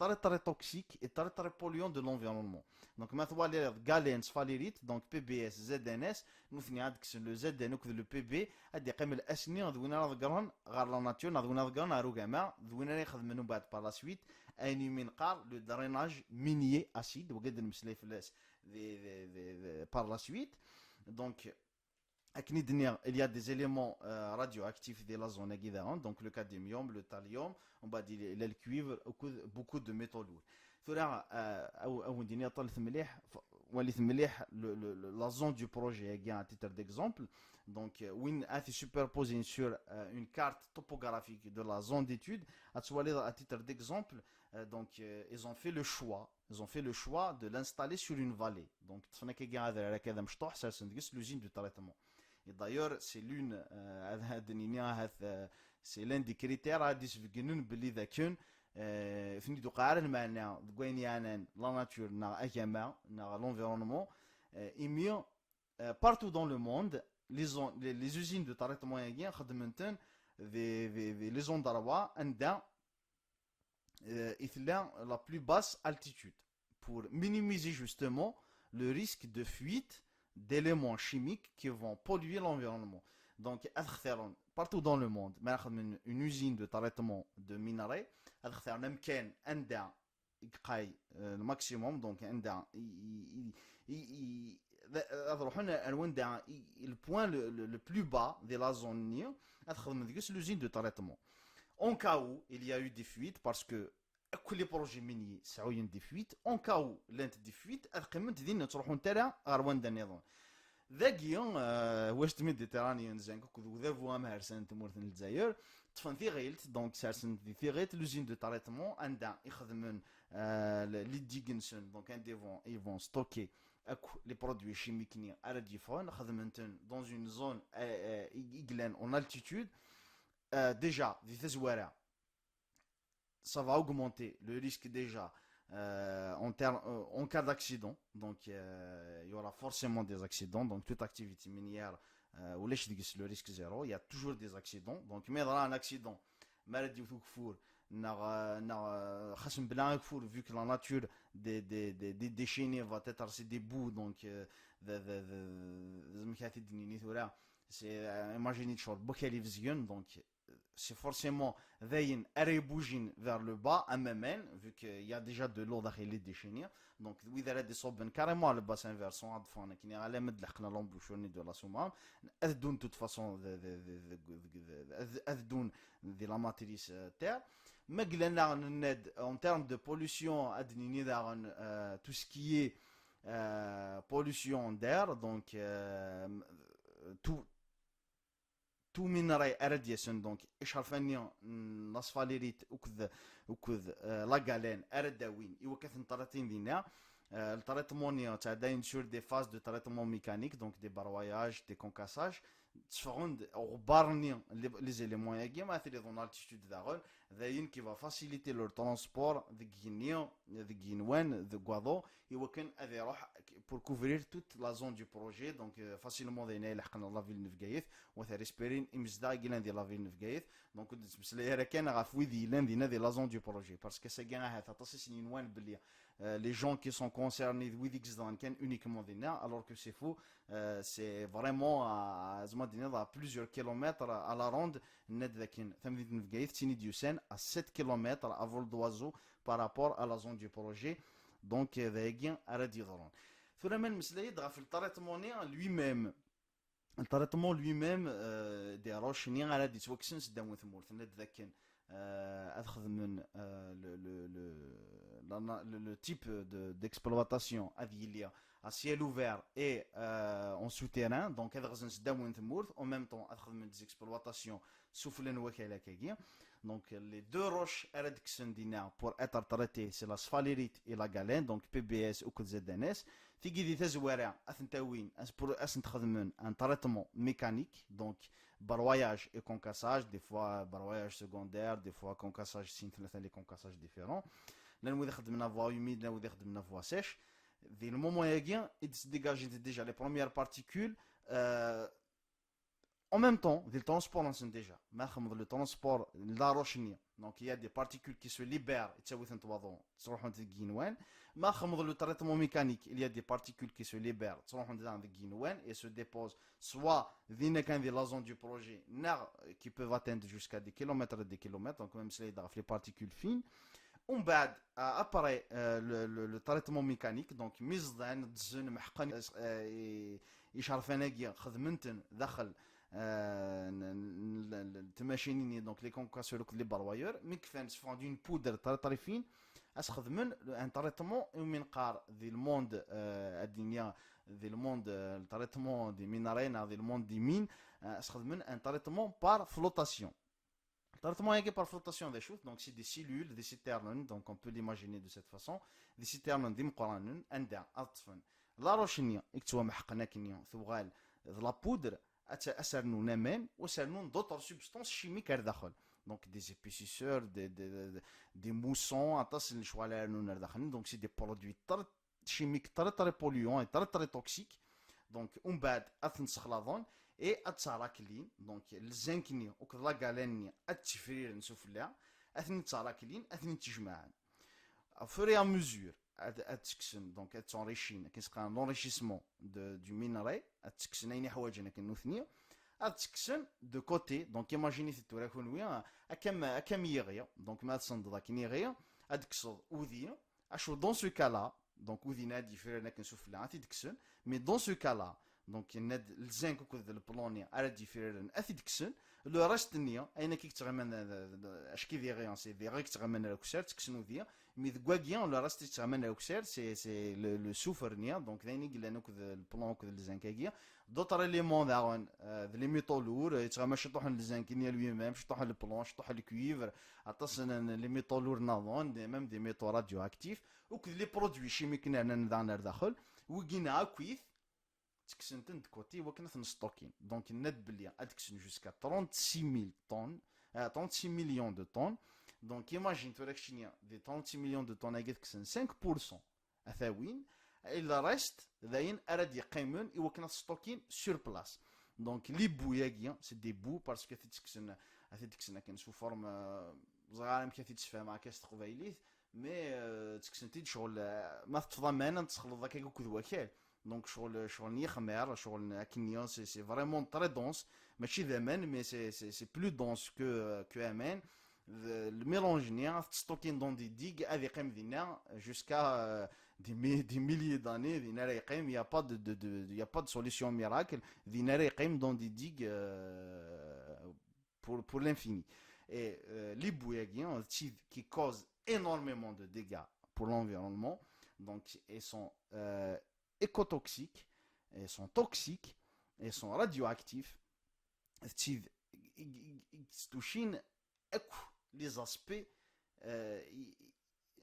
très très toxique et très très polluant de l'environnement. Donc ma twaliḍ galène, sphalaérite, donc P B S, Z N S, nutni ad kksen le Z N akked le P B, ad d-iqqim l-S-nni d win ara ḍeggren ɣer la nature, neɣ d win ara ḍeggren ɣer ugama, d win ara ixedmen umbeɛd par la suite ayen umi neqqar le drainage minier acide, wagi ad d-nemmeslay fell-as di, di, di, di, par la suite. Donc akken i d-nniɣ, il y a des éléments euh, radioactifs di la zone-agi daɣen, donc le cadmium, le thallium, umbeɛd il y a le cuivre, beaucoup de métaux lourds. Tura euh, aw- awen-d-iniɣ, ṭalet mliḥ, f- walit mliḥ le- le- le- la zone du projet-agi à titre d'exemple. Donc euh, win ad t-superposer sur euh, une carte topographique de la zone d'étude, ad twaliḍ à titre d'exemple, euh, donc euh, ils ont fait le choix ils ont fait le choix de l'installer sur une vallée. Donc ṭṭfen akkagi adrar akka d amecṭuḥ, sersen deg-s l'usine de traitement. Et d'ailleurs c'est l'une euh, ad ad nini ahat euh, c'est l'un des critères ad d-isbeggnen belli dakken euh, ten-id-uqeɛ ara lmeɛna deg wayen yeɛnan la nature neɣ agama neɣ l'environnement. Euh, imi euh, partout dans le monde les, on- les, les usines de traitement-agi xedmen-ten des, des, des, les endroits anda euh, i tella la plus basse altitude pour minimiser justement le risque de fuite d'éléments chimiques qui vont polluer l'environnement. Donc ad xtiren partout dans le monde ma xedmen une usine de traitement de minerais, ad xtiren amkan anda i yeqqay euh, le maximum, donc anda i- i- i- i- i- ad ruḥen ar wanda i- i- le point le, le, le plus bas de la zone-nni, ad xedmen deg-s l'usine de traitement. En cas où il y a eu des fuites, parce que akk les projets miniers sɛuyen des fuites, en cas où llant des fuites, ad qqiment din, ur ttruḥunt ara ɣer wanda nniḍen. Dagi euh, ouest méditerranéen, zinc akked udabu amhersan n tmurt n Lezzayer, ṭṭfen tiɣilt, donc sersen di tiɣilt l'usine de traitement anda i xedmen euh, les digues-nsen, donc anda i vont, i vont stocker akk les produits chimiques-nni ara d-yeffɣen, xedmen-ten dans une zone euh, euh, i i yellan en altitude. Euh, déjà di tazwara, ça va augmenter le risque déjà euh, en, terme, euh, en cas d'accident. Donc euh, il y aura forcément des accidents. Donc toute activité minière, euh, ulac deg-s le risque zéro, il y a toujours des accidents. Donc ma yeḍra un accident, ma ara d-yewwet ugeffur neɣ euh, neɣ euh, xas mebla ageffur, vu que la nature des, des, des, des déchets va être, c'est des boues, donc euh, d- d- d- d- amek ara t-id-nini tura, c'est euh, imagine-t-id cur n wakal ibezgen, donc c'est forcément d ayen ara ibujin vers le bas, am aman, vu qu'il y a déjà de l'eau daxel les déchets-nni. Donc wid ara d-iṣubben carrément le bassin versant, ad ffɣen akken alamma d leḥqen l'embouchure-nni de la Soummam, ad ddun de toute façon d- d- d- d- d- ad ad ddun di la matrice euh, terre. Ma yellan daɣen, nenna-d, en termes de pollution, ad d-nini daɣen euh, tout ce qui est euh, pollution d'air, donc euh, tout tout minerai ara d-yasen, donc icerfan-nni n la sphalaérite akked akked euh, la galène ara d-awin i wakka ad ten-tratin dinna. Euh, le traitement-nni ttɛeddayen sur des phases de traitement mécanique, donc des barroyages, des concassages. Tteffɣen-d ɣebbar-nni, les- les éléments-agi, ma tiliḍ en altitude daɣen, d ayen qui va faciliter leur transport deg yigenni, deg yigenwan, deg waḍu, i wakken ad iruḥ pour couvrir toute la zone du projet. Donc euh, facilement d ayen ay ileḥqen la ville n Bgayet, wa t-respectin imezdaɣ i yellan di la ville n Bgayet. Donc ur d-nettmeslay ara kan ɣef wid yellan dinna di la zone du projet, parce que sagi ahat aṭas i sen-yenwan belli euh, les gens qui sont concernés d wid i izedɣen kan uniquement dinna, alors que c'est faux. Euh, c'est vraiment à, à, زعما d-iniḍ, à plusieurs kilomètres à la ronde. Nna-d dakken tamdint n Bgayet d tin i d-yusan à sept kilomètres à vol d'oiseau par rapport à la zone du projet. Donc euh, d ayagi ara d-yeḍrun. Tura ma nmeslay-d ɣef le traitement-nni lui-même, le traitement lui-même euh, des roches-nni ara d-yettwakksen seddaw n tmurt, nna-d dakken euh, ad xedmen euh, le, le, le, la- le, le type de- d'exploitation ad yili à ciel ouvert et euh, en souterrain, donc ad ɣzen seddaw n tmurt, en même temps ad xedmen des exploitations sufella n wakal akkagi. Donc les deux roches ara d-kksen dinna pour être traitées, c'est la sphalaérite et la galène, donc P B S akked Z N S. Tigi di tazwara ad tent-awin, as- pour- ad sent-xedmen un traitement mécanique, donc barroyage et concassage, des fois barroyage secondaire, des fois concassage, sin tlata les concassages différents. Llan wid ixeddmen la voie humide, llan wid ixeddmen la voie sèche. Di le moment-agi i d-sdégagent déjà les premières particules euh, En même temps, di le transport-nsen déjà, ma txedmeḍ le transport n la roche-nni, donc il y a des particules qui se libèrent, yettawi-tent waḍu, ttruḥunt deg yigenwan. Ma txedmeḍ le traitement mécanique, il y a des particules qui se libèrent, ttruḥunt daɣen deg yigenwan et se déposent soit dinna kan di la zone du projet, neɣ qui peuvent atteindre jusqu'à des kilomètres et des kilomètres, donc même si les particules fines. Umbeɛd, euh, après, euh, le, le, le traitement mécanique, donc mi ẓḍan, ddzen, meḥqen, euh, icerfan-agi, xedmen-ten daxel, euh, n- n- n- n- tmacinin-nni, donc les concasseurs akked les broyeurs, mi kfan, sfɣen-d une poudre très très fine, ad s-xedmen un traitement umi neqqar di le monde, euh, ad d-iniɣ di le monde, euh, le traitement des minerais, neɣ di le monde des mines, euh, ad s-xedmen un traitement par flottation. Le traitement-agi par flottation d acu-t? Donc c'est des cellules, des citernes, donc on peut l'imaginer de cette façon, des citernes d imeqqranen, anda ad ṭṭfen la roche-nni i yettwameḥqen akkenni, tuɣal d la poudre, ad tt- ad s-rnun aman, u ad s-rnun d'autres substances chimiques ar daxel. Donc des épaississeurs, des, des, des, des moussants, aṭas n lecɣal ara rnun ar daxel. Donc c'est des produits très chimiques, très très polluants et très très toxiques. Donc umbeɛd ad ten-ssexlaḍen et ad ttaraklin. Donc le zinc-nni akked la galène-nni ad ttifriren sufella, ad ten-ttaraklin, ad ten-ttjemɛen. Au fur et à mesure, ad, ad ttekksen, donc ad ttenrichissent, akken s-qqaren l'enrichissement de, du minerai, ad ttekksen ayen iḥwaǧen akken nutni, ad ttekksen de côté. Donc imaginez-t tura kunwi, ah, akka m- akka mi yiɣi, donc ma ad tsendeḍ akken yiɣi, ad tekkseḍ udi, acu dans ce cas-là, donc udi-nni ad d-yifriren akken sufella, ad t-id-kksen, mais dans ce cas-là, donc yenna-d le zinc akked le plomb-nni ara d-yifriren, ad t-id-kksen, le reste-nni, ayen akka i yettɣiman d- d- d- acki d iɣi, c'est des iɣi i yettɣiman ar ukessar, ttekksen udi, mais deg wagi, le reste i yettɣiman ar ukessar, c'est c'est le, le soufre-nni, donc d ayen i yellan akked le plomb akked le zinc-agi, d'autres éléments daɣen, euh, d les métaux lourds, yettɣama ciṭuḥ n le zinc-nni lui-même, ciṭuḥ n le plomb, ciṭuḥ n le cuivre, aṭas n n- les métaux lourds nniḍen, des- même des métaux radioactifs, akked les produits chimiques-nni rnan daɣen ar daxel, wigi-nni akkit, ttekksen-ten de côté i wakken ad ten-stockin. Donc yenna-d belli ad kksen jusqu'à trente-six mille tonnes, euh, trente-six millions de tonnes. Donc imagine tura keččini, des trente-six millions de tonnes-agi ad kksen cinq pour cent ad t-awin, et le reste d ayen ara d-yeqqimen i wakken ad t-stockin sur place. Donc les boues-agi, c'est des boues parce que ad t-id-kksen, ad t-id-kksen akken sous forme, euh, ẓriɣ ara amek ad t-id-sfehmeɣ akka s teqbaylit, mais, euh, ttekksen-t-id ccɣel, euh, ma teṭṭfeḍ aman ad t-tessexleḍ akka akked wakal. Donc ccɣel, ccɣel n yixmir, ccɣel n akken, c'est c'est vraiment très dense. Mačči d aman, mais c'est c'est c'est plus dense que, euh, que aman. Le mélange-nni ad t-stockin dans des digues, ad yeqqim dinna jusqu'à, euh, des mi- des milliers d'années, dinna ara yeqqim, il y a pas de, de, de- il y a pas de solution miracle, dinna ara yeqqim dans des digues, euh, pour, pour l'infini. Et, euh, les boues-agi, hein, qui causent énormément de dégâts pour l'environnement, donc elles sont, euh, écotoxiques, elles sont toxiques, elles sont radioactives, d tid i- i- i- i yestucin akk les aspects, euh, i- i-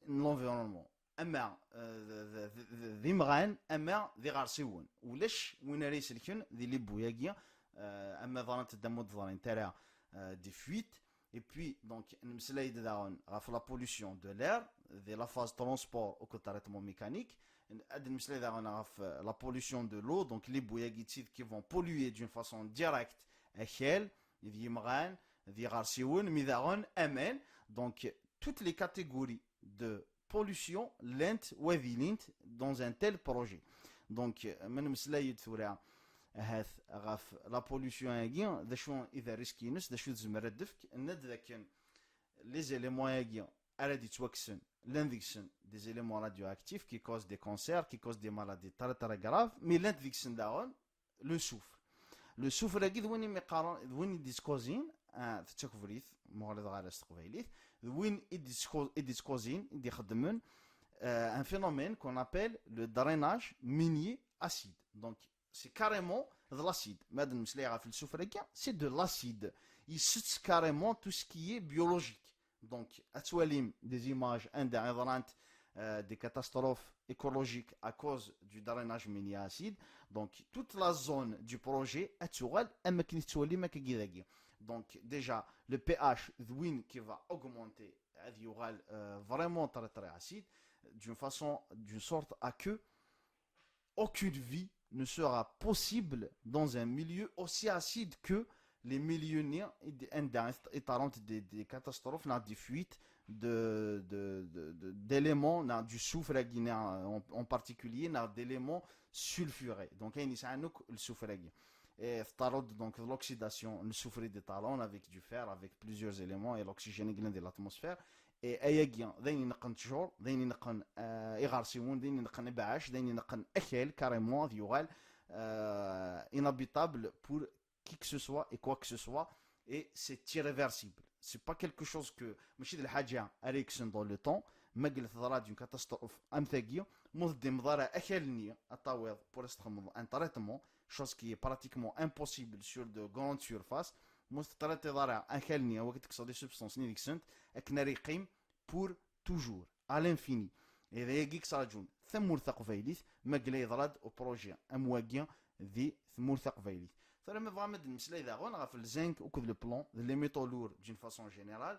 n l'environnement. Ama, euh, d- d- d- d- d imɣan, ama d iɣersiwen. Ulac win ara iselken di les boues-agi, euh, ama ḍrant-d, ama ur d-ḍrint ara, euh, des fuites. Et puis, donc, nemmeslay-d daɣen ɣef la pollution de l'air, di la phase transport akked traitement mécanique. Ad nemmeslay daɣen ɣef, euh, la pollution de l'eau, donc les boues-agi d tid qui vont polluer d'une façon directe akal, d yimɣan, d yiɣersiwen, mi daɣen aman. Donc toutes les catégories de pollution llant wad ilint dans un tel projet. Donc, euh, ma nemmeslay-d tura ahat ɣef la pollution-agi, d acu i d risque-ines, d acu i tezmer ad d-tefk, nenna-d dakken les éléments-agi ara d-yettwakksen, llan deg-sen des éléments radioactifs qui causent des cancers, qui causent des maladies très très graves, mais llant deg-sen daɣen le soufre. Le soufre-agi d win i mi qqaren, d win i d-yettkozin, ah, d takebrit, ma ur ɣliḍeɣ ara s teqbaylit, d win i d-yettko- i d-yettkozin, i d-ixeddmen, euh, un phénomène qu'on appelle le drainage minier acide. Donc, c'est carrément de l'acide. Ma d-nemmeslay ɣef le soufre-agi, c'est de l'acide. Yessett carrément tout ce qui est biologique. Donc, ad twalim des images anda i ḍrant, euh, des catastrophes écologiques à cause du drainage minier acide. Donc, toute la zone du projet ad tuɣal am akken i tettwalim akkagi dagi. Donc, déjà, le pH d win qui va augmenter, ad yuɣal, euh, vraiment très très acide, d'une façon, d'une sorte à que aucune vie ne sera possible dans un milieu aussi acide que les milieux-nni i d- anda i ṭṭarent des, des catastrophes neɣ des fuites de, de, de, de, d'éléments, neɣ du soufre-agi, neɣ en, en particulier, neɣ d'éléments sulfurés. Donc ayen yesɛan akk le soufre-agi. Et ṭṭarent donc de l'oxydation, le soufre des talons avec du fer, avec plusieurs éléments et l'oxygène i yellan di l'atmosphère. Et ayagi d ayen ineqqen ttjur, d ayen ineqqen euh, iɣersiwen, d ayen ineqqen ibeɛɛac, d ayen ineqqen akal carrément ad yuɣal euh, inhabitable pour qui que ce soit et quoi que ce soit, et c'est irréversible. C'est pas quelque chose que, mačči d lḥaǧa ara yekksen dans le temps, ma yella teḍra-d une catastrophe am tagi, ma ur teddimeḍ ara akal-nni ad tawiḍ pour as txedmeḍ un traitement, chose qui est pratiquement impossible sur de grandes surfaces, ma ur tetritiḍ ara akal-nni, akken ad tekkseḍ les substances-nni deg-sent, akken ara yeqqim pour toujours, à l'infini. Et d ayagi i yettraǧun tamurt taqbaylit, ma yella yeḍra-d uprojet am wagi di tmurt taqbaylit. Tura ma bɣam ad d-nemmeslay daɣen ɣef le zinc akked le plomb, d les métaux lourds d'une façon générale,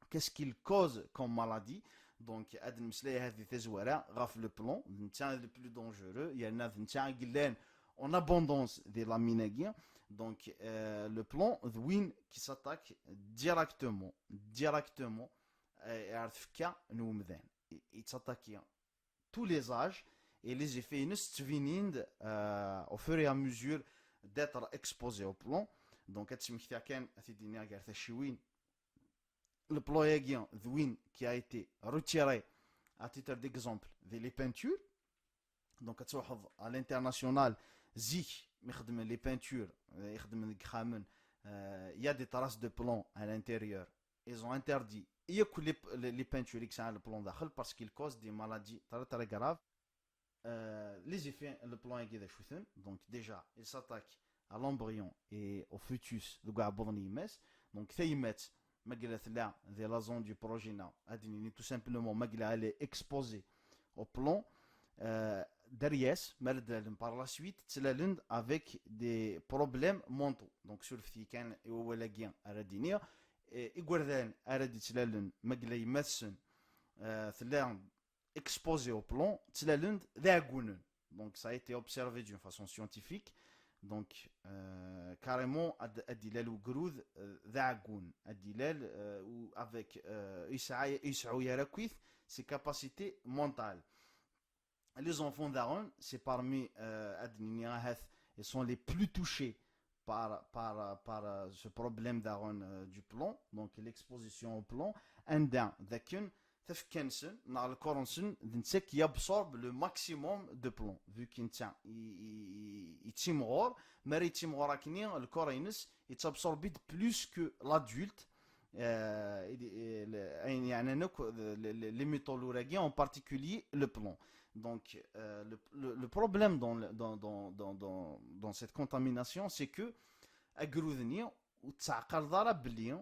qu'est-ce qu'il cause comme maladie? Donc ad d-nemmeslay ahat di tazwara ɣef le plomb, d netta le plus dangereux, yerna d netta i yellan en abondance di la mine-agi. Donc euh, le plomb d win qui s'attaque directement, directement euh, ar tfekka n umdan. Yettaṭaki tous les âges et les effets-ines ttbinin-d euh, au fur et à mesure d'être exposé au plomb. Donc ad smektiɣ kan, ad t-id-iniɣ gar tacciwin, le plomb-agi d win qui a été retiré à titre d'exemple di les peintures. Donc ad tṛuḥeḍ à l'international, zik mi xedmen les peintures, euh, ixedmen deg yexxamen, euh, il y a des traces de plomb à l'intérieur. Ils ont interdit yakk les, les, les peintures i yesɛan le plomb daxel parce qu'il cause des maladies très très graves. Euh, les effets, le plomb-agi d acu-ten? Donc déjà, il s'attaque à l'embryon et au fœtus deg uɛebbuḍ n yemma-s. Donc tayemmat, ma yella tella di la zone du progéniture, ad nini tout simplement ma yella elle est exposée au plomb, euh, derrière, ma d-tlalen par la suite, ttlalen avec des problèmes mentaux. Donc surfet-iyi kan i wawal-agi ara d-iniɣ. Eh, igerdan ara d-yettlalen ma yella yemma-tsen euh, tella exposée au plomb, ttlalen d iɛeggunen. Donc ça a été observé d'une façon scientifique. Donc euh, carrément ad, ad ilal ugrud euh, d aɛeggun, ad ilal euh, ou avec euh, yesɛa, yesɛu yar akkit ses capacités mentales. Les enfants daɣen, c'est parmi euh, ad nini ahat, ils sont les plus touchés par, par, par euh, ce problème daɣen euh, du plomb, donc l'exposition au plomb, anda dakken tafekka-nsen neɣ le corps-nsen d netta qui absorbe le maximum de plomb, vu que netta yettimɣur, mi ara yettimɣur akkenni le corps-ines yettabsorbi-d plus que l'adulte. Euh, ayen yeɛnan akk les métaux lourds-agi, en particulier le plomb. Donc euh, le, le, le problème dans, dans, dans, dans, dans cette contamination, c'est que agrud-nni ur tettɛeqqaleḍ ara belli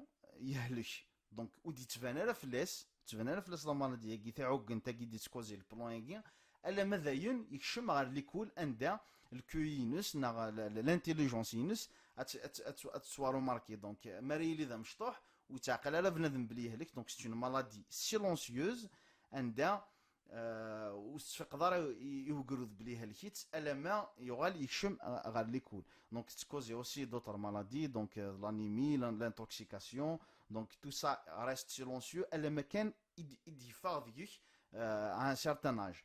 yehlek. Donc ur d-yettban ara fell-as, tettban ara fell-as la maladie-agi, taɛuggent-agi d-yettkuzi le plomb-agi, alamma dayen yekcem ɣer l'école anda le Q I-ines neɣ l'intelligence-ines ad tettwarumarki. Donc mi ara yili d amecṭuḥ ur yettɛeqqal ara bnadem belli yehlek. Donc c'est une maladie silencieuse anda euh, ur tettfiqeḍ ara i ugrud belli yehlek-itt alamma yuɣal yekcem ɣer l'école. Donc tettkuzi aussi d'autres maladies, donc euh, l'anémie, l'intoxication. Donc tout ça reste silencieux alamma kan i d-yeffeɣ deg-k euh, à un certain âge.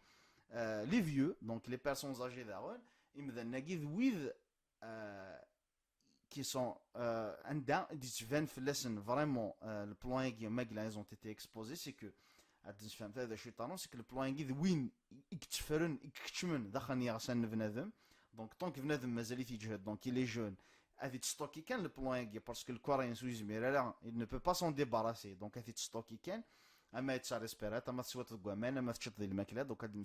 Euh, les vieux, donc les personnes âgées daɣen, imdanen-agi d wid euh, qui sont euh, anda i d-yettban fell-asen vraiment euh, le plomb-agi ma yella ils ont été exposés, c'est que ad d-nesfhem d acu yeṭṭaren, c'est que le plomb-agi d win i yetteffren, i ikeččmen daxel n yiɣsan n bnadem. Donc tant que bnadem mazal-it yeǧhed, donc il est jeune, ad yettstocki kan le plomb-agi parce que le corps-ines ur yezmir ara, il ne peut pas s'en débarrasser, donc ad yettstocki kan. Ama yettserrispirat, ama teswiḍ deg waman, ama teččiḍ di lmakla, donc ad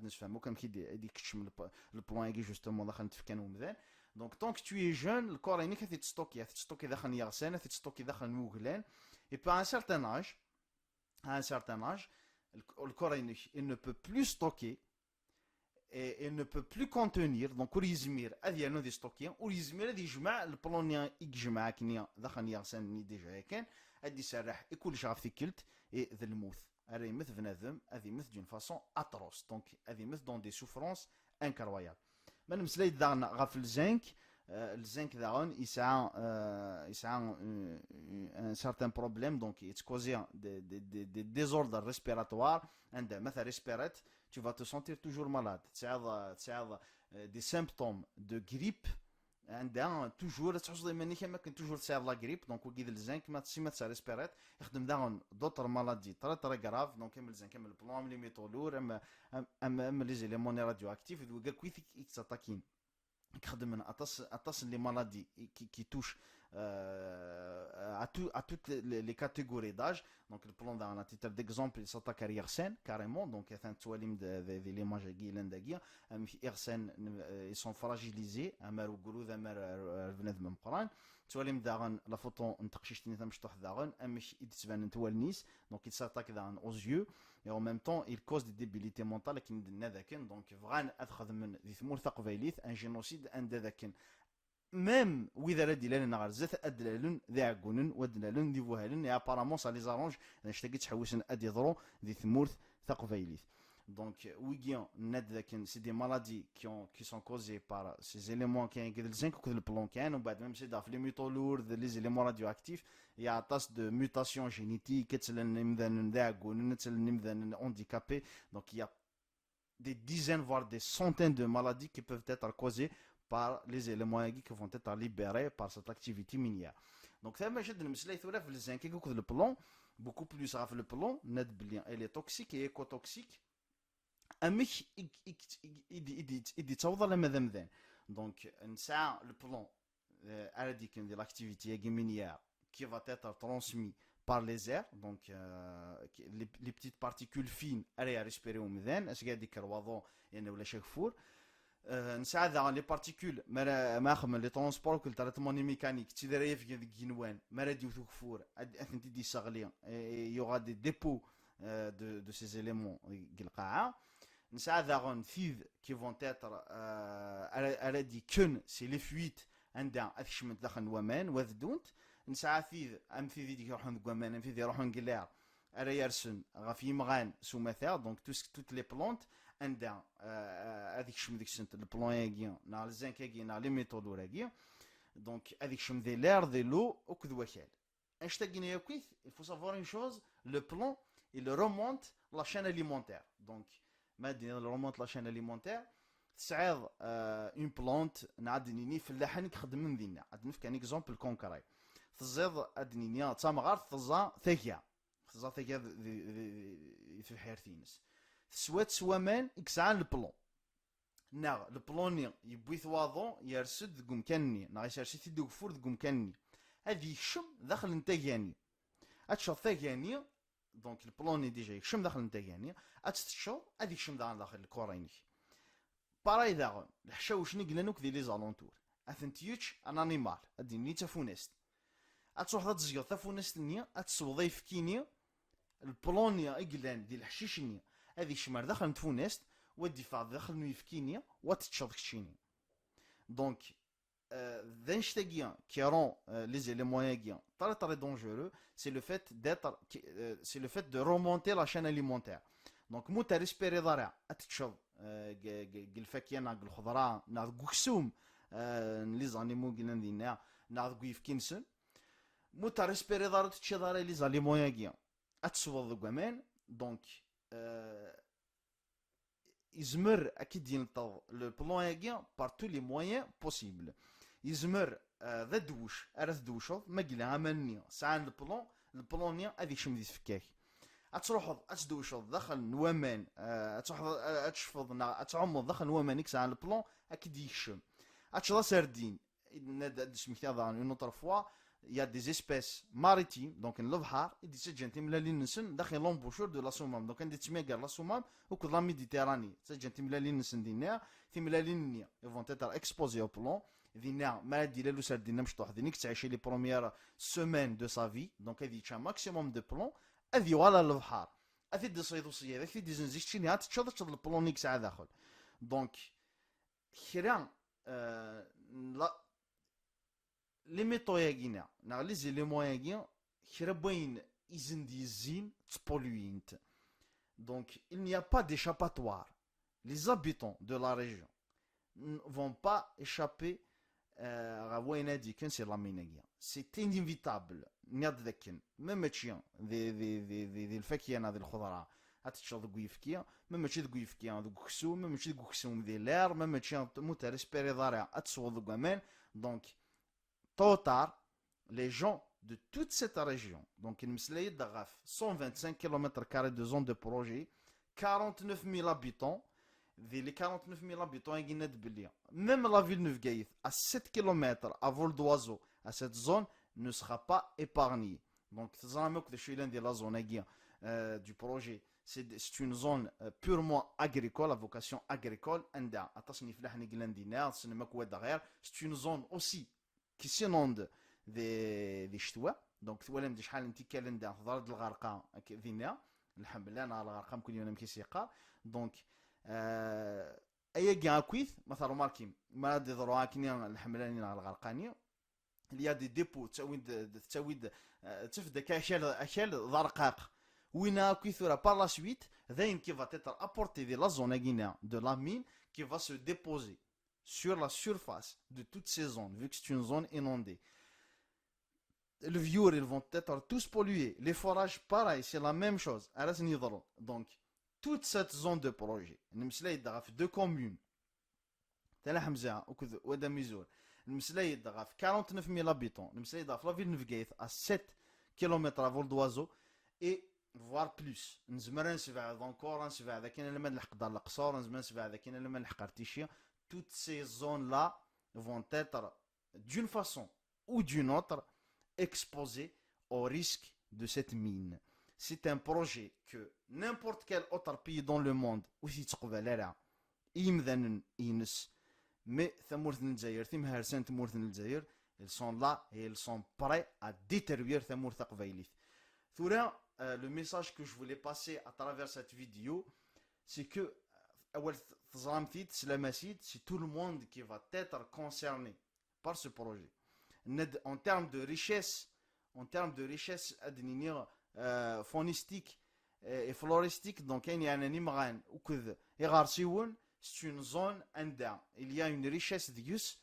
nesfehmu amek i d-ikeččem le plomb-agi justement daxel n tfekka n umdan. Donc tant que tu es jeune, le corps-inek ad t-yettstocki, ad t-yettstocki daxel n yiɣsan, ad t-yettstocki daxel n wuglan. Et puis à un certain âge, à un certain âge, le corps-inek il ne peut plus stocker, et il ne peut plus contenir, donc ur yezmir ad yernu ad yestocki, ur yezmir ad yejmeɛ le plomb-nni i yejmeɛ akkenni daxel n yiɣsan-nni déjà yakan, ad d-iserreḥ i kullec ɣef tikkelt, et d lmut. Ara yemmet bnadem, ad yemmet d'une façon atroce, donc ad yemmet dans des souffrances incroyables. Ma nemmeslay-d daɣen ɣef le zinc, Euh, le zinc daɣen yesɛa, euh, yesɛa, euh, un certain problème, donc yettkozi des, des, des, des désordres respiratoires. Anda ma t-respireḍ, tu vas te sentir toujours malade. Tesɛiḍ, tesɛiḍ, euh, des symptômes de grippe. Anda toujours ad tḥusseḍ iman-ik am akken toujours tesɛiḍ la grippe. Donc wagi d le zinc, ma si ma t-respireḍ, ixeddem daɣen d'autres maladies très très graves. Donc am le zinc, am le plomb, am les métaux lourds, am, am, am, am les éléments radioactifs, d wagi akk i t-, i yettaṭakin. Ixeddmen aṭas, aṭas n les maladies qui, qui touchent, euh, à tout, à toutes les, les, les catégories d'âge. Donc le plomb daɣen, à titre d'exemple, il s'attaque à l'irsen carrément. Donc atan tettwalim d, d, d l'image-agi yellan dagi, amek irsen, euh, ils sont fragilisés, amar ugrud, amar, euh, bnadem ameqqran. Tettwalim daɣen la photo n teqcict-nni tamecṭuḥt daɣen, amek i d-ttbanent wallen-is. Donc il s'attaque daɣen aux yeux et en même temps il cause des débilités mentales, akken d-nenna dakken. Donc bɣan ad xedmen di tmurt taqbaylit un génocide anda dakken même wid ara d-ilalen ɣer zdat ad d-lalen d iɛeggunen, u ad d-lalen d ibuhalen, et apparemment ça les arrange, d anect-agi ttḥewwisen ad d-yeḍru di tmurt taqbaylit. Donc wigi, nenna-d dakken c'est des maladies qui ont, qui sont causées par ces éléments kan, akked le zinc akked le plomb kan, umbeɛd même c'est ɣef les métaux lourds, les éléments radioactifs, il y a aṭas de mutations génétiques, ad ttalen imdanen d iɛeggunen, ad ttalen imdanen handicapés. Donc il y a des dizaines, voire des centaines de maladies qui peuvent être causées par les éléments qui vont être libérés par cette activité minière. Donc tama ad d-nemmeslay tura ɣef le zinc akked le plomb, beaucoup plus ɣef le plomb, nenna-d belli elle est toxique et écotoxique. Amek i, i, i, i, i, i d-yettaweḍ alamma d amdan? Donc nesɛa le plomb, euh, ara d-yekken di l'activité-agi minière, qui va être transmis par les airs, donc, euh, qui- les, les petites particules fines ara respirer umdan, asga ad d-yekker waḍu, yerna ulac ageffur. Euh, nesɛa daɣen les particules, ma ara, ma xedmen les transports akked le traitement mécanique, d tid ara yafgen deg yigenwan, ma ara d-yewwet ugeffur, ad, ad tent-id-yesseɣli, et il y aura des dépôts, euh, de, de ces éléments deg lqaɛa. Nesɛa daɣen tid qui vont être, euh, ara, ara d-yekken, c'est les fuites, anda ad kecment daxel n waman, u ad ddunt. Nesɛa tid, am tid i d-iruḥen deg waman, am tid iruḥen deg l'air, ara yersen ɣef yimɣan s umata, donc tout ce- toutes les plantes, anda, euh, ad ikcem deg-sent le plomb-agi, neɣ le zinc-agi, neɣ les métaux lourds-agi. Donc ad ikcem di l'air, di l'eau, akked wakal. Anect-agi-nni akk-it, il faut savoir une chose, le plomb, il remonte la chaîne alimentaire. Donc, ma d-nini il remonte la chaîne alimentaire, tesɛiḍ, euh, une plante, neɣ ad d-nini fellaḥen i ixeddmen dinna. Ad nefk un exemple concret. Teẓẓiḍ, ad d-nini, d tamɣart, teẓẓa taga. Teẓẓa taga di, di, di, di tebḥirt-ines. Teswa-tt s waman i yesɛan le plomb. Neɣ le plomb-nni yewwi-t waḍu, yers-d deg umkan-nni, neɣ isers-it-id ugeffur deg umkan-nni. Ad yekcem daxel n taga-nni. Ad teččeḍ taga-nni, donc le plomb-nni déjà yekcem daxel n taga-nni, ad tt-teččeḍ, ad yekcem daɣen daxel lkura-inek. Pareil daɣen, leḥcawec-nni yellan akk di les alentours. Ad tent-yečč un animal, ad d-nini d tafunast. Ad truḥeḍ ad teẓẓgeḍ tafunast-nni, ad tesweḍ ayefki-nni, le plomb-nni i yellan di leḥcic-nni ad yekcem ar daxel n tfunast, u ad d-yeffeɣ daxel n uyefki-nni, u ad teččeḍ keččini. Donc, euh, d anect-agi qui rend, euh, les éléments-agi très, très dangereux, c'est le fait d'être, qui- euh, c'est le fait de remonter la chaîne alimentaire. Donc, mu ur respireḍ ara, ad teččeḍ, euh, g- g- g lfakya neɣ g lxeḍra neɣ deg uksum, euh, n les animaux i yellan dinna, neɣ deg uyefki-nsen. Mu ur respireḍ ara, ur teččiḍ ara les aliments-agi, ad tesweḍ deg waman. Donc, euh, yezmer ad k-id-yenṭeḍ le plomb-agi par tous les moyens possibles. Yezmer, euh, d adewwec ara tdewceḍ, ma yella aman-nni sɛan le plomb, le plomb-nni ad yekcem di tfekka-k. Ad truḥeḍ ad tdewceḍ daxel n waman, euh, ad truḥeḍ, euh, ad tecfeḍ neɣ ad tɛummeḍ daxel n waman i yesɛan le plomb, ad k-id-yekcem. Ad teččeḍ aserdin, i d-, ad d-smektiɣ daɣen une autre fois, il y a des espèces maritimes, donc n lebḥer, i d-yettaǧǧan timellalin-nsen daxel l'embouchure de la Soummam. Donc anda yettmagar la Soummam akked la Méditerranée, ttaǧǧan timellalin-nsen dinna, timellalin-nni vont être exposées au plomb. Dinna, ma ara d-ilal userdin amecṭuḥ, din i yettɛici les premières semaines de sa vie, donc ad yečč un maximum de plomb, ad yuɣal ɣer lebḥer, ad t-id-iṣeyyed uṣeyyad, ad t-id-izenzi, keččini ad teččeḍ, ad teččeḍ le plomb i yesɛa daxel. Donc, kra, euh, la, les métaux-agi-nni, neɣ les éléments-agi, kra n wayen i sen-d-yezzin ttpolluyen-t. Donc, il n'y a pas d'échappatoire. Les habitants de la région ne vont pas échapper euh, ɣef wayen ad d-yekken si la mine-agi. C'est inévitable. Nniɣ-d d akken, ma mačči di, di, di, di, di lfakya neɣ di lxeḍra, ad teččeḍ deg uyefki, ma mačči deg uyefki, deg uksum, ma mačči deg uksum, di l'air, ma mačči, ur tespériḍ ara ad tesweḍ deg waman. Donc, tôt ou tard, les gens de toute cette région, donc, nmeslay-d ɣef cent vingt-cinq kilomètres carrés de zone de projet, quarante-neuf mille habitants, di les quarante-neuf mille habitants-agi, nniɣ-d belli même la ville de Bgayet, à sept kilomètres à vol d'oiseau, à cette zone, ne sera pas épargnée. Donc, teẓram akk d acu yellan di la zone-agi, euh, du projet. C'est, c'est une zone, euh, purement agricole, à vocation agricole. Anda aṭas n yiflaḥen i yellan dinna, tessnem akk wadɣir. C'est une zone aussi qui s'inonde di, di ccetwa. Donc, twalam-d acḥal n tikkal anda teḍra-d lɣerqa ak-, dinna. Lḥemla neɣ lɣerqa, mkul yiwen amek i s-yeqqar. Donc, euh, ayagi akkit, ma termarkim, ma ad iḍru akkenni lḥemla-nni neɣ lɣerqa-nni, il y a des dépôts, tettawi-d, tettawi-d, euh, taf-d akka akal, akal d arqaq. Winna akk tura, par la suite, d ayen qui va être apporté di la zone-agi de la mine, qui va se déposer sur la surface de toutes ces zones, vu que c'est une zone inondée. Les vieux, ils vont être tous pollués. Les forages, pareil, c'est la même chose. Donc, toute cette zone de projet, nmeslay-d ɣef deux communes, Tala Ḥemza akked Wad Amizur. Nmeslay-d ɣef quarante-neuf mille habitants, nmeslay-d ɣef la ville n Bgayet à sept kilomètres à vol d'oiseau, et voire plus. Nezmer ad nesbeɛd encore, ad nesbeɛd akken alamma d lḥeq d Leqṣur, nezmer ad nesbeɛd akken alamma d lḥeq ar Tichy. Toutes ces zones-là vont être, d'une façon ou d'une autre, exposées au risque de cette mine. C'est un projet que n'importe quel autre pays dans le monde ur t-yettqbal ara i yimdanen-ines, mais tamurt n Lezzayer, timhersa n tmurt n Lezzayer, elles sont là et elles sont prêtes à détruire tamurt taqbaylit. Tura, euh, le message que je voulais passer à travers cette vidéo, c'est que, euh, awal t-, teẓram-t-id, teslam-as-id, c'est tout le monde qui va être concerné par ce projet. Ned-, en termes de richesse, en termes de richesse, ad d-nini, euh, faunistique, euh, et floristique, donc ayen yeɛnan imɣan akked iɣersiwen, c'est une zone anda il y a une richesse deg-s,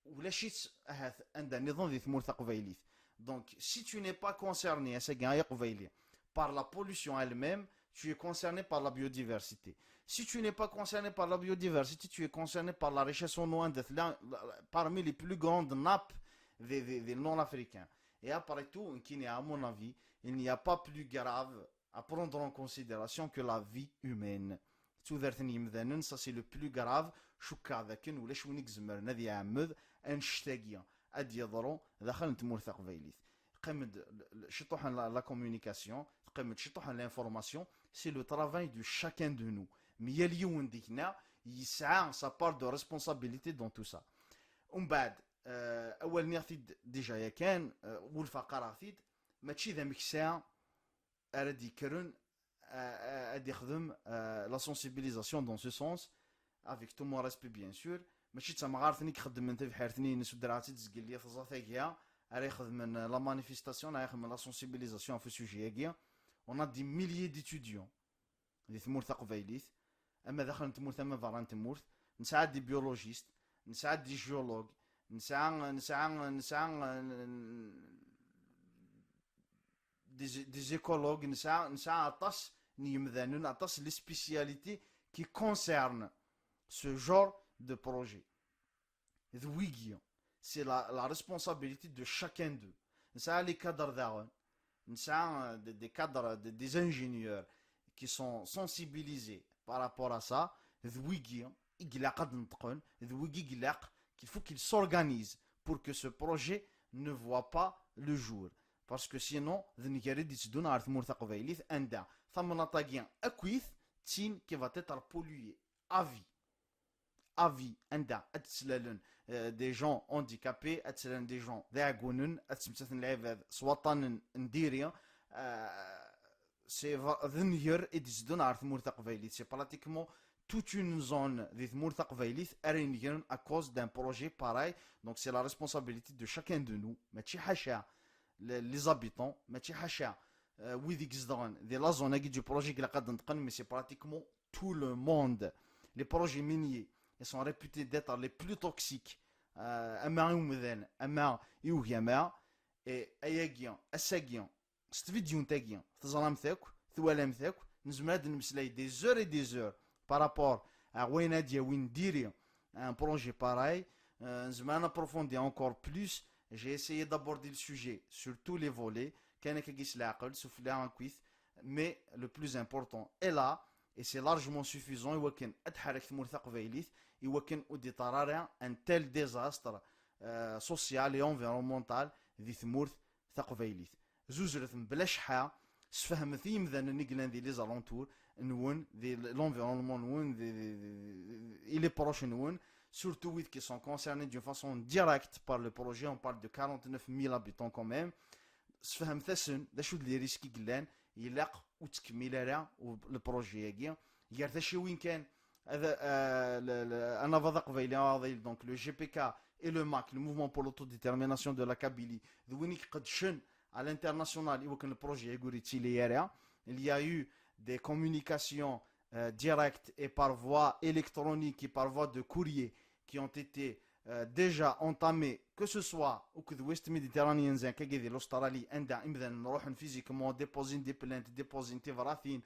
ulac-itt ahat anda nniḍen di tmurt taqbaylit. Donc, si tu n'es pas concerné, ass-agi ay aqbayli, par la pollution elle-même, tu es concerné par la biodiversité. Si tu n'es pas concerné par la biodiversité, tu es concerné par la richesse en eau, anda tella, la, la, parmi les plus grandes nappes des, des, des nord-africains. Et après tout, nekkini, à mon avis, il n'y a pas plus grave à prendre en considération que la vie humaine. Tudert n yimdanen, ça c'est le plus grave. Cukkeɣ d akken ulac win i izemren ad iɛemmed annect-agi ad d-yeḍru daxel n tmurt taqbaylit. Teqqim-d l-, l-, ciṭuḥ n la, la communication, teqqim-d ciṭuḥ n l'information, c'est le travail de chacun de nous. Mi yal yiwen deg-neɣ yesɛa sa part de responsabilité dans tout ça. Umbeɛd, euh, awal nniɣ-t-id déjà yakan, euh, wulfeɣ qqareɣ-t-id, mačči d ameksa ara d-yekkren, euh, euh, ad yexdem, euh, la sensibilisation dans ce sens, avec tout mon respect bien sûr. Mačči d tamɣart-nni i ixeddmen tabḥirt-nni-ines u ddreɣ-tt-id zgelli teẓa tagi, ara ixedmen, euh, la manifestation, ara ixedmen la sensibilisation ɣef usujet-agi. On a des milliers d'étudiants di tmurt taqbaylit, ama daxel n tmurt ama berra n tmurt. Nesɛa des biologistes, nesɛa des géologues, nesɛa, nesɛa, nesɛa, euh, des, des écologues, nesɛa, nesɛa aṭas n yimdanen, aṭas n les spécialités qui concernent ce genre de projet. D wigi, c'est la, la responsabilité de chacun d'eux. Nesɛa les cadres daɣen, nesɛa, euh, des, des cadres, des, des ingénieurs qui sont sensibilisés par rapport à ça. D wigi i ilaq ad neṭqen, d wigi i ilaq qu'il faut qu'ils s'organisent pour que ce projet ne voit pas le jour. Parce que sinon, d nnger i d-itteddun ɣer tmurt taqbaylit, anda tamnaḍt-agi akkit d tin qui va être polluée à vie. À vie, anda ad ttlalen, euh, des gens handicapés, ad ttlalen des gens d iɛeggunen, ad ttmettaten lɛibad s waṭṭanen n diri, euh, c'est va-, d nnger i d-itteddun ɣer tmurt taqbaylit. C'est pratiquement toute une zone di tmurt taqbaylit ara inegren à cause d'un projet pareil. Donc c'est la responsabilité de chacun de nous. Mačči ḥaca le-, les habitants, mačči ḥaca, euh, wid i izedɣen di la zone-agi du projet i ilaq ad neṭqen, mais c'est pratiquement tout le monde. Les projets miniers, ils sont réputés d'être les plus toxiques, euh, ama i umdan ama i ugama. Et ayagi, ass-agi, s tvidyunt-agi, teẓramt akk, twalamt akk, nezmer ad d-nemmeslay des heures et des heures par rapport à wayen ad d-yawin diri un projet pareil. Euh, nezmer ad approfondir encore plus. J'ai essayé d'aborder le sujet sur tous les volets, kan akka s leɛqel, sufella akkit, mais le plus important est là, et c'est largement suffisant i wakken ad tḥerrek tmurt taqbaylit, i wakken ur d-iṭṭar ara un tel désastre, euh, social et environnemental di tmurt taqbaylit. Zuzret mebla cceḥḥa, sfehmet i yimdanen i yellan di les alentours nwen, di l'environnement nwen, di, di, di, di, et les proches nwen, surtout wid qui sont concernés d'une façon directe par le projet, on parle de quarante-neuf mille habitants quand même. Sfehmet-asen d acu d les risques i yellan, ilaq ur ttkemmil ara u-, le projet-agi. Gar taciwin kan, ad, euh, le, le, anabaḍ aqbayli aɛḍil, donc le G P K et le mac, le Mouvement pour l'autodétermination de la Kabylie, d win i iqeddcen à l'international i wakken le projet-agi ur yettili ara. Il y a eu des communications, euh, directes et par voie électronique et par voie de courrier qui ont été, euh, déjà entamées, que ce soit akked West Mediterranean Zinc, akkagi di l'Australie, anda imdanen ruḥen physiquement, déposer des plaintes, déposer tibratin,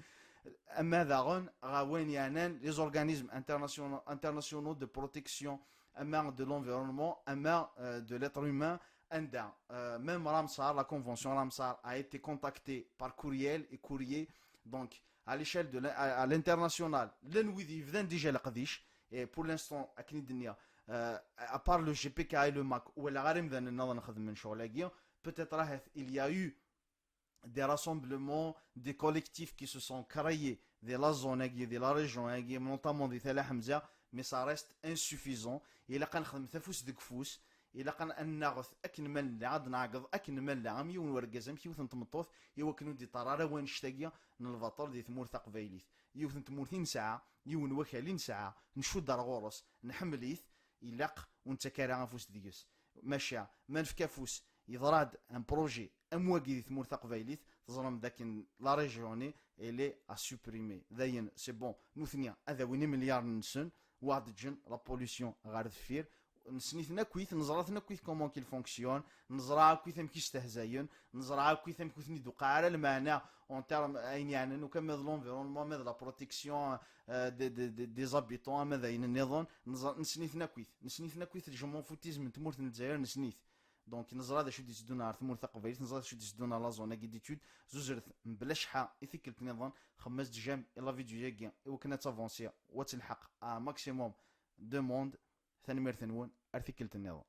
ama daɣen ɣer wayen yeɛnan les organismes internationaux, internationaux de protection, ama de l'environnement, ama, euh, de l'être humain, anda, euh, même Ramsar, la convention Ramsar a été contactée par courriel et courrier. Donc, à l'échelle de l'in-, à, à l'international, llan wid yebdan déjà leqdic, et pour l'instant, akken i d-nniɣ, euh, à part le G P K et le mac, ur walaɣ ara imdanen nniḍen xedmen ccɣel-agi. Peut-être ahat il y a eu des rassemblements, des collectifs qui se sont créés di la zone-agi, di la région-agi, notamment di Tala Ḥemza, mais ça reste insuffisant. Ilaq ad nexdem afus deg ufus, ilaq ad, ad naɣet akken ma nella, ad nɛeggeḍ akken ma nella, am yiwen wergaz, am yiwet n tmeṭṭut, i wakken ur d-iṭṭar ara wannect-agi n lbaṭel di tmurt taqbaylit. Yiwet n tmurt i nesɛa, yiwen n wakal i nesɛa, ncudd ar ɣur-s, nḥemmel-it, ilaq ur nettak ara afus deg-s. Maca, ma nefka afus, yeḍra-d un projet am wagi di tmurt taqbaylit, teẓram dakken la région-nni, elle est à supprimer. Dayen, c'est bon, nutni ad awin imelyaṛen-nsen, u ad ǧǧen la pollution ɣer deffir. Nessen-iten akkit, neẓra-ten akkit comment qu'ils fonctionnent, neẓra akkit amek i stehzayen, neẓra akkit amek ur ten-id-tuqeɛ ara lmeɛna en termes ayen yeɛnan akk ama d l'environnement, ama d la protection, euh, des, des, des, des habitants, ama d ayen nniḍen, neẓra, nessen-iten akkit, nessen-iten akkit, je m'en foutisme n tmurt n Lezzayer, nessen-it. Donc, neẓra d acu d-itteddun ɣer tmurt taqbaylit, neẓra d acu d-itteddun ɣer la zone-agi d'étude. Zuzret mebla cceḥḥa i tikkelt nniḍen, xemmet-as-d j'aime i la vidéo-agi, i wakken ad tavansi, u ad telḥeq à un maximum de monde. Tanemmirt-nwen, ar tikkelt nniḍen.